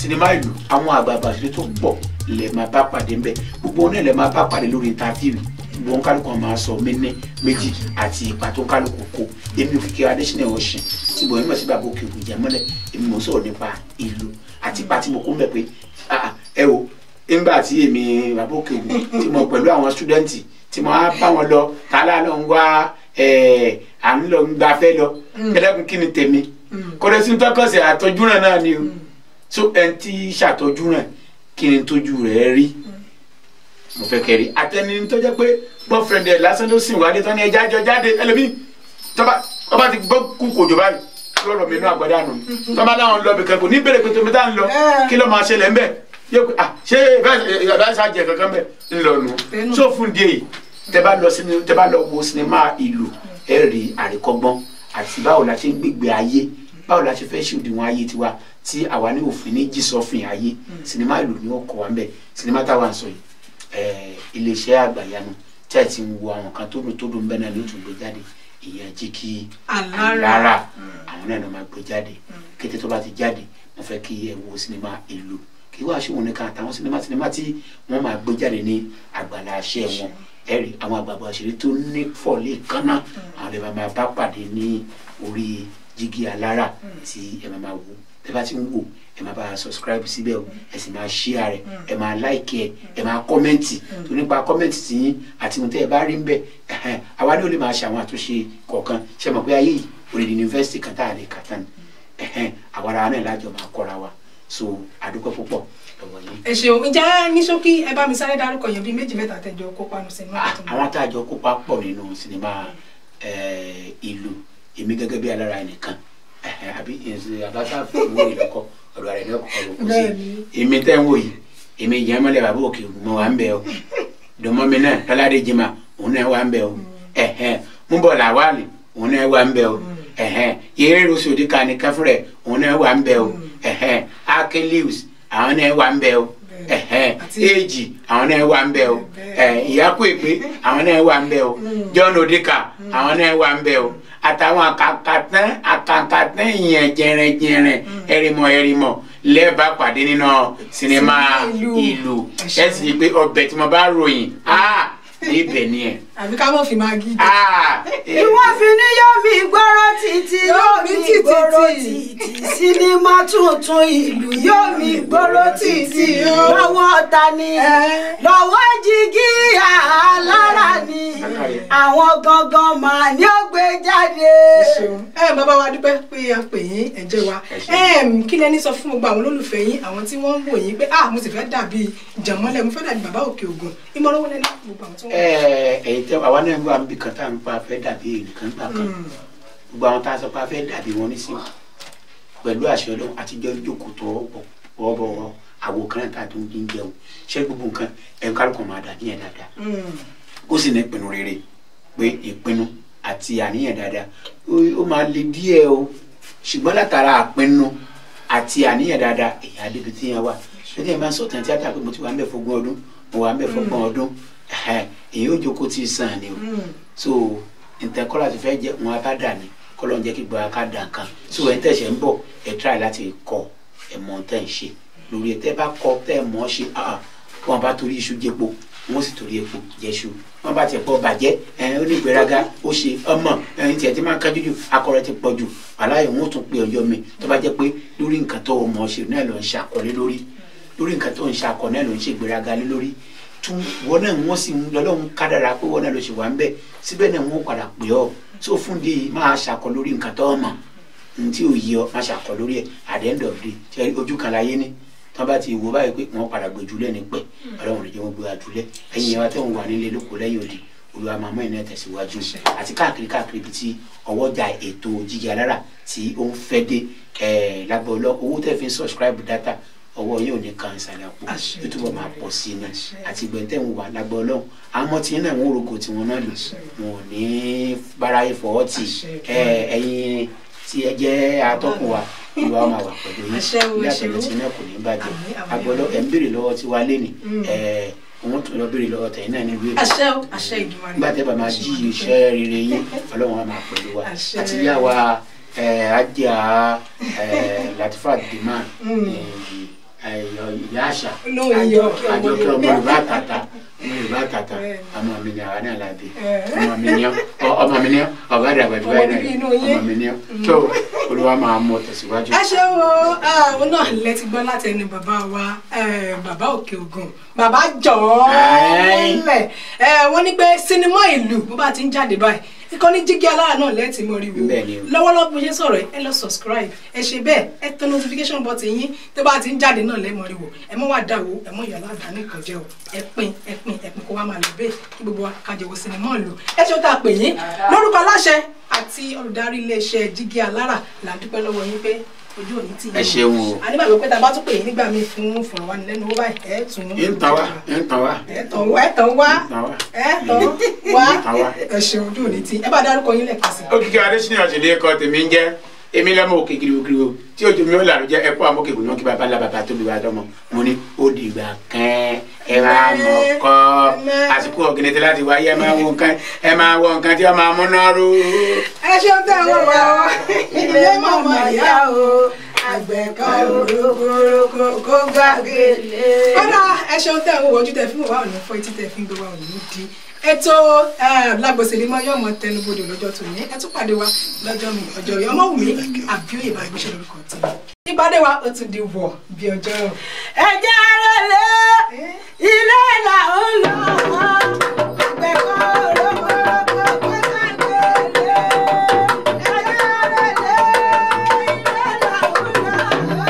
Sinimá ìlú àwọn àgbààgbà òṣèré tó pọ̀ lè máa bá pàdé ńbẹ̀, gbogbo wọn náà lè máa bá pàdé lórí interview. Gbogbo kálukú máa sọ méní méjì àti ipa tó kálukú kó. Èmi Òkìkí Adéṣínà Ọ̀ṣìn tí mo mọ̀ sí bàbá Òkè Ògùn Ìjàmọ́lẹ̀, èmi mò ń sọ̀rọ̀ nípa ìlú àti ipa tí mo kó ń bẹ̀ pé ẹ o nígbà tí èmi bàbá Òkè Ògùn tí mo pẹ̀lú àwọn stúdẹ́ǹtì tí mo á bá wọn lọ tààlà lọ ń wá à ń lọ ń gbafẹ́ lọ ẹlẹ́kùn kí ni tèmi kọ́dọ̀ sí tọkọ̀sẹ̀ àtọ́júràn náà ni o. So ẹni tí ṣàtọ́júràn kí ni tójú rẹ̀ rí mo fẹ́ kẹ́rì àtẹni tó jẹ́ pé boyfriend ẹ̀ lásán ló sìn wálé tán ní ẹja jọ jáde ẹlòmíì tọ́ba ti gbọ́ kú kòjò báyìí lọ́rọ̀ mi inú àgbàdá nù tọ́ba láwọn lọ bìkan kò ní bèrè pé tómi tá ń lọ kí ló máa ṣẹlẹ̀ ńbẹ̀ yóò pé ah ṣé ìbá ṣàjẹ kankan bẹ̀ ńlọ nù. So fún díẹ̀ yìí tẹ́ bá lọ wo sinimá ìlú ẹ rí àríkọ́gbọ́n àti báwo la ṣe ń gbégbé ayé, báwo la ṣe fẹ́ ṣòdiwọ̀n ayé tiwa tí àwa ní òfin ní jísọ́fìn ayé. Sinimá ìlú ni ó kọ́ wa ńbẹ̀. Sinimá táwa ń sọ yìí iléeṣẹ́ àgbàyanu tí a ti ń wo àwọn kan tó dùn tó dùn bẹ́ẹ̀ náà ló tún gbé jáde, ìyẹn Jígí Alára àwọn náà ló máa gbé jáde. Kété tó bá ti jáde mo fẹ́ kí ẹ wo sinimá ìlú kí wàá ṣòwò nìkan àtàwọn sinimá tí wọ́n máa gbé jáde ní àgbàlá iṣẹ́ wọn. Ẹ rí àwọn àgbààgbà òṣèré tó ní fọ̀lẹ́ kánná àwọn lè máa bá pàdé ní orí Jígí Alára tí ẹ máa wò. Tẹ́ bá ti ń wò ẹ máa bá a subscribe síbẹ̀ o, ẹ sì máa share rẹ̀, ẹ máa like ẹ, ẹ máa kọ́mẹ́ǹtì tó nípa kọ́mẹ́ǹtì tí yín àti ohun tẹ́ ẹ bá rí ń bẹ̀. Àwa ní ó lè máa ṣe àwọn àtúnṣe kọ̀ọ̀kan. Ṣe mọ̀ pé ayé yìí òdìdí yunifásitì kan tá a lè kà tán, àwa ara náà lájọ máa kọ́ra wa. So àdúpẹ́ púpọ̀ lọ́wọ́ yín. Ẹ ṣeun. Ǹjẹ́ ní ṣókí ẹ bá mi sáré dárúkọ yẹn bíi méjì mẹ́ta tẹ́jọ kópa nínú sinimá? Àwọn tá a jọ kópa pọ̀ nínú sinimá ìlú, èmi gẹ́gẹ́ bí alára ẹnìkan àbí àbáṣà fún ìlọkọ ọ̀dọ̀ rẹ̀ ní ọkọ ló kù sí. Èmi tẹ́ ń wò yìí èmi Ìjàmọ́lẹ̀ bàbá Òkè Ògùn mọ́ wà ń bẹ̀ o, dọ̀mọ́ mi náà Lọ́ládé Jimá òun náà wà ń bẹ̀ o, Múbọ̀ Làwálì òun náà wà ń bẹ̀ o, Yèrè Rosodi Kani Kẹfúrẹ̀ òun náà wà ń bẹ̀ o, Akin Lewis àwọn náà wà ń bẹ̀ o, Èjì àwọn náà wà ń bẹ̀ o, Ìyákó Èpè àwọn náà wà ń bẹ̀ o, John Odika àwọn náà wà ń bẹ̀ o, àtàwọn àkàkàtàn ìyẹn jẹrẹjẹrẹ ẹrìmọ ẹrìmọ lẹ́ẹ̀bá pàdé nínú sinimá ìlú. Ẹ sì pé ọbẹ̀ tí mo bá ròyìn ibẹ̀ ni ẹ. Àbí ká mọ̀ fi máa gí jẹ. Ìwọ fi ní yóò mi gbọ́rọ̀ títí yóò mi gbọ́rọ̀ títí sinimá tuntun ìlú yóò mi gbọ́rọ̀ títí lọ́wọ́ ta ni lọ́wọ́ Jígí Alára ni àwọn gangan máa ní ó gbé jáde. Ẹ bàbá wa dúpẹ́ pé a pè yín, ẹ jẹ́ wa. Kí lẹni sọ fún gbogbo àwọn olólùfẹ́ yín, àwọn tí wọ́n ń wò yín pé ah mo sì fẹ́ dàbí Ìjàmọ́lẹ̀, mo fẹ́ dàbí bàbá Òkè Ògùn, ìmọ̀ràn wo lẹni gbogbo àwọn tí wọ́n. Ẹ̀yin tẹ àwa náà wà níbi kan tá à ń pa fẹ́ dàbí nǹkan gbà kan, gbogbo àwọn tá a sọ pé a fẹ́ dàbí wọn nísìnyí pẹ̀lú àṣẹ Ọlọ́run àtijọ́ jókòó tọ́ bọ̀wọ̀ àwo kan náà tá a tún ń jẹun ṣé gbogbo nǹkan ẹ̀ kálukú máa dàbí yẹn dáadáa, ó sì ní ìpinnu rere pé ìpinnu àti àníyàn dáadáa ó máa le díẹ̀ o, ṣùgbọ́n látara àpinnu àti àníyàn dáadáa èyí á débi tí yẹn wà. Ṣé ẹ máa ń sọ̀tàn tíátà pé mo ti wà ń bẹ̀ fógún ọdún, mo wà ń bẹ̀ fọ́gbọ̀n ọdún, èyí ó jókòó tí ì sàn ni o. So ntẹ kọ́lá ti fẹ́ jẹ́ wọn á bá dà ní kọ́lọ́ ń jẹ́ kí gbọ́ aká dà nǹkan. So ẹ̀ ń tẹ̀sẹ̀ ń bọ̀ ẹ̀ tíráì láti kọ ẹ̀ mọ̀ tẹ̀ ń ṣe lórí ẹ̀ tẹ́ bá kọ tẹ́ ẹ̀ mọ̀ ṣe wọn bá torí iṣu jẹpo wọn sì torí epo jẹṣu, wọn bá tiẹ̀ pọ̀ bàjẹ́ ẹ̀ ó ní ìgbéraga ó ṣe ọmọ ẹ̀yìn tiẹ̀ ti máa kájú jù akọrẹ ti pọ̀ jù aláyọ̀ wọn ó tún pe ọjọ́ mi tó bá jẹ́ pé lórí nǹkan tó o mọ̀ ṣe náà ló ń ṣàkọlé lórí lórí nǹkan tó ń ṣàkọ náà ló ń ṣègbéraga lé lórí tún wọn náà wọn sì ń lọ́lọ́run kádàrá pé wọn náà ló ṣe wà ń bẹ̀ síbẹ̀ náà wọn padà pè ọ́. So fún di máa ṣàkọ lórí nǹkan tó mọ̀ ní tí ò yí ọ máa ṣàkọ lórí ẹ̀ at the end of the day ojú kan láyé ní tí wọn bá ti wò báyìí pé wọn padà gbé jùlẹ̀ ní pẹ̀ Ọlọ́run ló jẹ́ wọn gbé wa jùlẹ̀. Ẹ̀yin yẹn wa tẹ̀ ń wà nílé lóko lẹ́yìn òdì Olúwa máa mú ẹ̀ náà tẹ̀síwájú àti káàkiri káàkiri ibi tí ọwọ́jà ètò Jígí Alára tí ó ń fẹ́ dé lágbọ́lọ́ owó tẹ̀ fi ń subscribe data ọwọ́ yóò ní kan ìsàlẹ̀ àpò yóò túbọ̀ máa pọ̀ sí i ni àti ìgbẹ́ntẹ́ ń wà lágbọ́ ọlọ́run àmọ́ tí náà wọ́n rògò tí wọ́n náà lò wọn ò ní bára ìfọwọ́ tì ẹ̀yin tí ẹ jẹ́ atọ́kùn wa ìwà máa wà pẹ̀lú yín ilé àtọ̀dọ̀ tí náà kò ní bàjẹ́ agbọ́lọ́ ẹ̀ ń béèrè lọ́wọ́ tí wàá lé ní òun tún lọ béèrè lọ́wọ́ tẹ̀yìn náà nílùú Èkó nígbà tẹ́ bá máa jí iṣẹ́ rere yín ọlọ́run á máa pẹ̀lú wa àti yá wa ajá Latifat Demand Ìyá àṣà Àjọkẹ́ ọmọ Yorùbá àtàtà, ọmọ Yorùbá àtàtà, ọmọ mi ni àwa náà lábẹ́, ọmọ mi ni ọ̀gá àdàgbà jù báyìí náà, ọmọ mi ni tó Olúwa máa mú ọ tẹ̀síwájú. Ẹ ṣeun o, àwọn náà lẹ ti gbọ́ láti ẹnu bàbá wa, bàbá Òkè Ògùn, bàbá jọ̀ọ́ lẹ̀. Wọ́n ní pé sinimá ìlú bó bá ti ń jáde báyìí, ìkànnì Jígí Alára náà lẹ́ẹ̀tì mọ́ rí wò. Lọ́wọ́lọ́wọ́ bó ṣe sọ̀rọ̀, ẹ lọ subscribe, ẹ ṣe bẹ́ẹ̀, ẹ tẹ notification button yín, tó bá ti ń jáde náà lẹ́ẹ̀mọ́ rí wò. Ẹ mọ́ wá dà wò, ẹ mọ́ ìyàlá àdáni kan jẹ́ o, ẹ pín ẹ pín ẹ pín kó wá máa lọ bẹ́ẹ̀ kí gbogbo wa kájọ wo sinimá ìlú. Ẹ ṣe ó tá a pè yín lórúkọ aláṣẹ àti olùdarí iléeṣẹ́ Jígí Alára, là ń dúpẹ́ lọ́wọ́ yín pé ojú òní tì yín. Ẹ ṣeun o. A nígbàgbọ́ pé tá a bá tún pè yín nígbà míì fún ìfọ̀rọ̀wánilẹ́nuwò báyìí, ẹ tún. Ń tàn wá, ń tàn wá. Ẹ tàn wá, ẹ tàn wá, ẹ tàn wá. Ẹ ṣeun, ojú òní tì yín. Ẹ bá dárúkọ yín lẹ́ẹ̀kan sí. Òkìkí Adésínà ọ̀sẹ̀lẹ̀ ẹ̀kọ́ tèmi ń jẹ́, èmi lọ́mọ òkè gírígírí tí ojú mi ò làrú jẹ́ ẹ̀kọ́ àmókè gbìyànjú kí bàbá ńlá bàbá tóbi wá dọ́mọ. Mo ní ó dìgbà kẹ́ẹ́ ẹ máa mọ̀ kọ́ àsìkò ọ̀gìnìtì láti wáyé, ẹ máa wo nǹkan, ẹ máa wọ nǹkan tí wọ́n máa múná ró. Ẹ ṣeun tẹ́ ẹ wọ́n wá o, ilé mọ̀mọ́ ìyá o, àgbẹ̀ kan orúkúrúkú kó gbàgede. Kódà ẹ ṣeun tẹ́ ẹ wọ́n ojú tẹ fún wa ò ní fọ́, etí tẹ fi ń gbé wa ò ní di. Ètò Lágbo Sinimá yóò mọ tẹnubodò lọ́jọ́ tòní. Ẹ tún pàdé wa lọ́jọ́ mi, ọjọ́ rẹ̀ Ọmọ́wùmí Àbíòye Bámigbóṣe lórúkọ tèmi. Ìpàdé wa ó tún di wọ̀ bí ọjọ́ rọ̀. Ẹ jẹ́ arẹ́lẹ̀ ilé là ń lọ, àgbẹ̀ kan orúkúrúkú kó gbàgede. Ẹ jẹ́ arẹ́lẹ̀ ilé là ń lọ.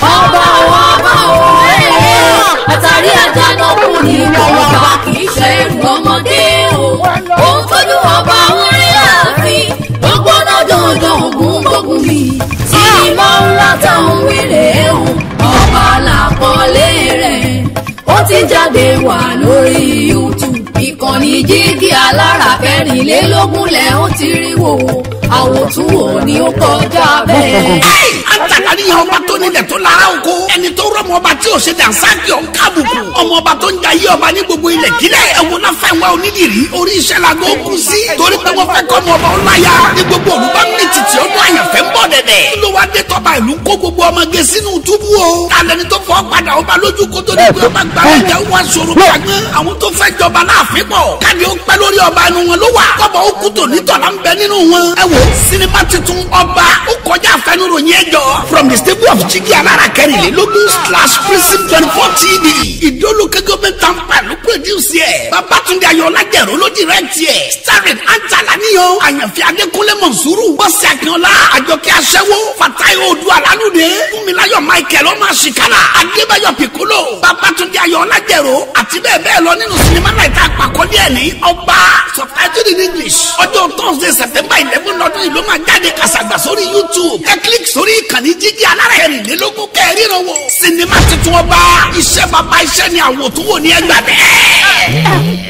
Ọba o, ọba o, àtàrí ajá náà kù ní ọba, kì í ṣe ẹrù ọmọdé o. Ohun tójú ọba ń rí láàfin, gbogbo náà dandan ògún gbógun mi. Sinimá ńlá táwọn wílé o, ọba làpọ̀lé rẹ̀. Ó ti jáde wà lórí YouTube. Ìkànnì Jígí Alára 24 lẹ̀ ó ti rí wò. Àwòtúnwò ni ó kọjá bẹ́ẹ̀. Àtàlàníyàn ọba tó nílẹ̀ tó lára oko. Ẹni tó rọ́mọ ọba tí ò ṣe dànsákì ọ̀n kábùkù. Ọmọ ọba tó ń jayé ọba ní gbogbo ilẹ̀ kílẹ̀. Ẹ̀wọ̀n náà fẹ́ wá onídìrí. Orí iṣẹ́ la gbọ́ kú sí. Torí pé wọ́n fẹ́ kọ́ ọmọ ọba ọláyà. Ní gbogbo olùbá mi tìtì ọdún àyànfẹ́ ń bọ̀ dẹ̀dẹ̀. Ló wá dé tọ́ba ìlú kó gbogbo ọmọge sínú túbú o. Alẹ́ni tó fọ́ padà ọba lójú kó tó ní pé ọba gbà lọ́jà wá sọ̀rọ̀ gbàgbọ́n. Àwọn tó fẹ́ jọba láàfin pọ̀. Káni ó pẹ́ lórí ọba inú wọn ló wà. Kọ́bọ̀ ó kú tò nítọ̀lá ń bẹ nínú wọn. Ẹ wo sinimá titun ọba ó kọjá àfẹnuròyìn ẹjọ́. From the stable of Jígí Alára 24 / Prism 24 TV. Ìdólókè government tampa ló produce yẹ. Babatunde Ayọ̀ọ́lá Jẹ̀rọ ló direct yẹ. Starring Antala Níyan, Àyànfẹ́ Adékúnlé Mọ̀nsúrù, Bọ́sẹ̀ Akínọlá, Àjọkẹ́ Aṣẹ́wó, Fatai Oòduà Lálùdé, Fúnmiláyọ̀ Michael Ọmọ Àṣìkálà, Adébáyọ̀ Piccolo, Babatunde Ayọ̀ọ́lá Jẹ̀rọ, àti bẹ́ẹ̀ bẹ́ẹ̀ lọ nínú sinimá náà ìta àpàkọ́lé ẹ̀ ní Ọba, subtitled in English. Ọjọ́ Thursday September 11 lọ́dún yìí ló máa jáde kàṣàgbà sórí YouTube. Ẹ click sórí ìkànnì Jígí Alára 24 kẹrìnrán wo. Sinimá tuntun Ọba, iṣẹ́ bàbá iṣẹ́ ni àwòtúnwò ní ẹgbàá bẹ́ẹ̀.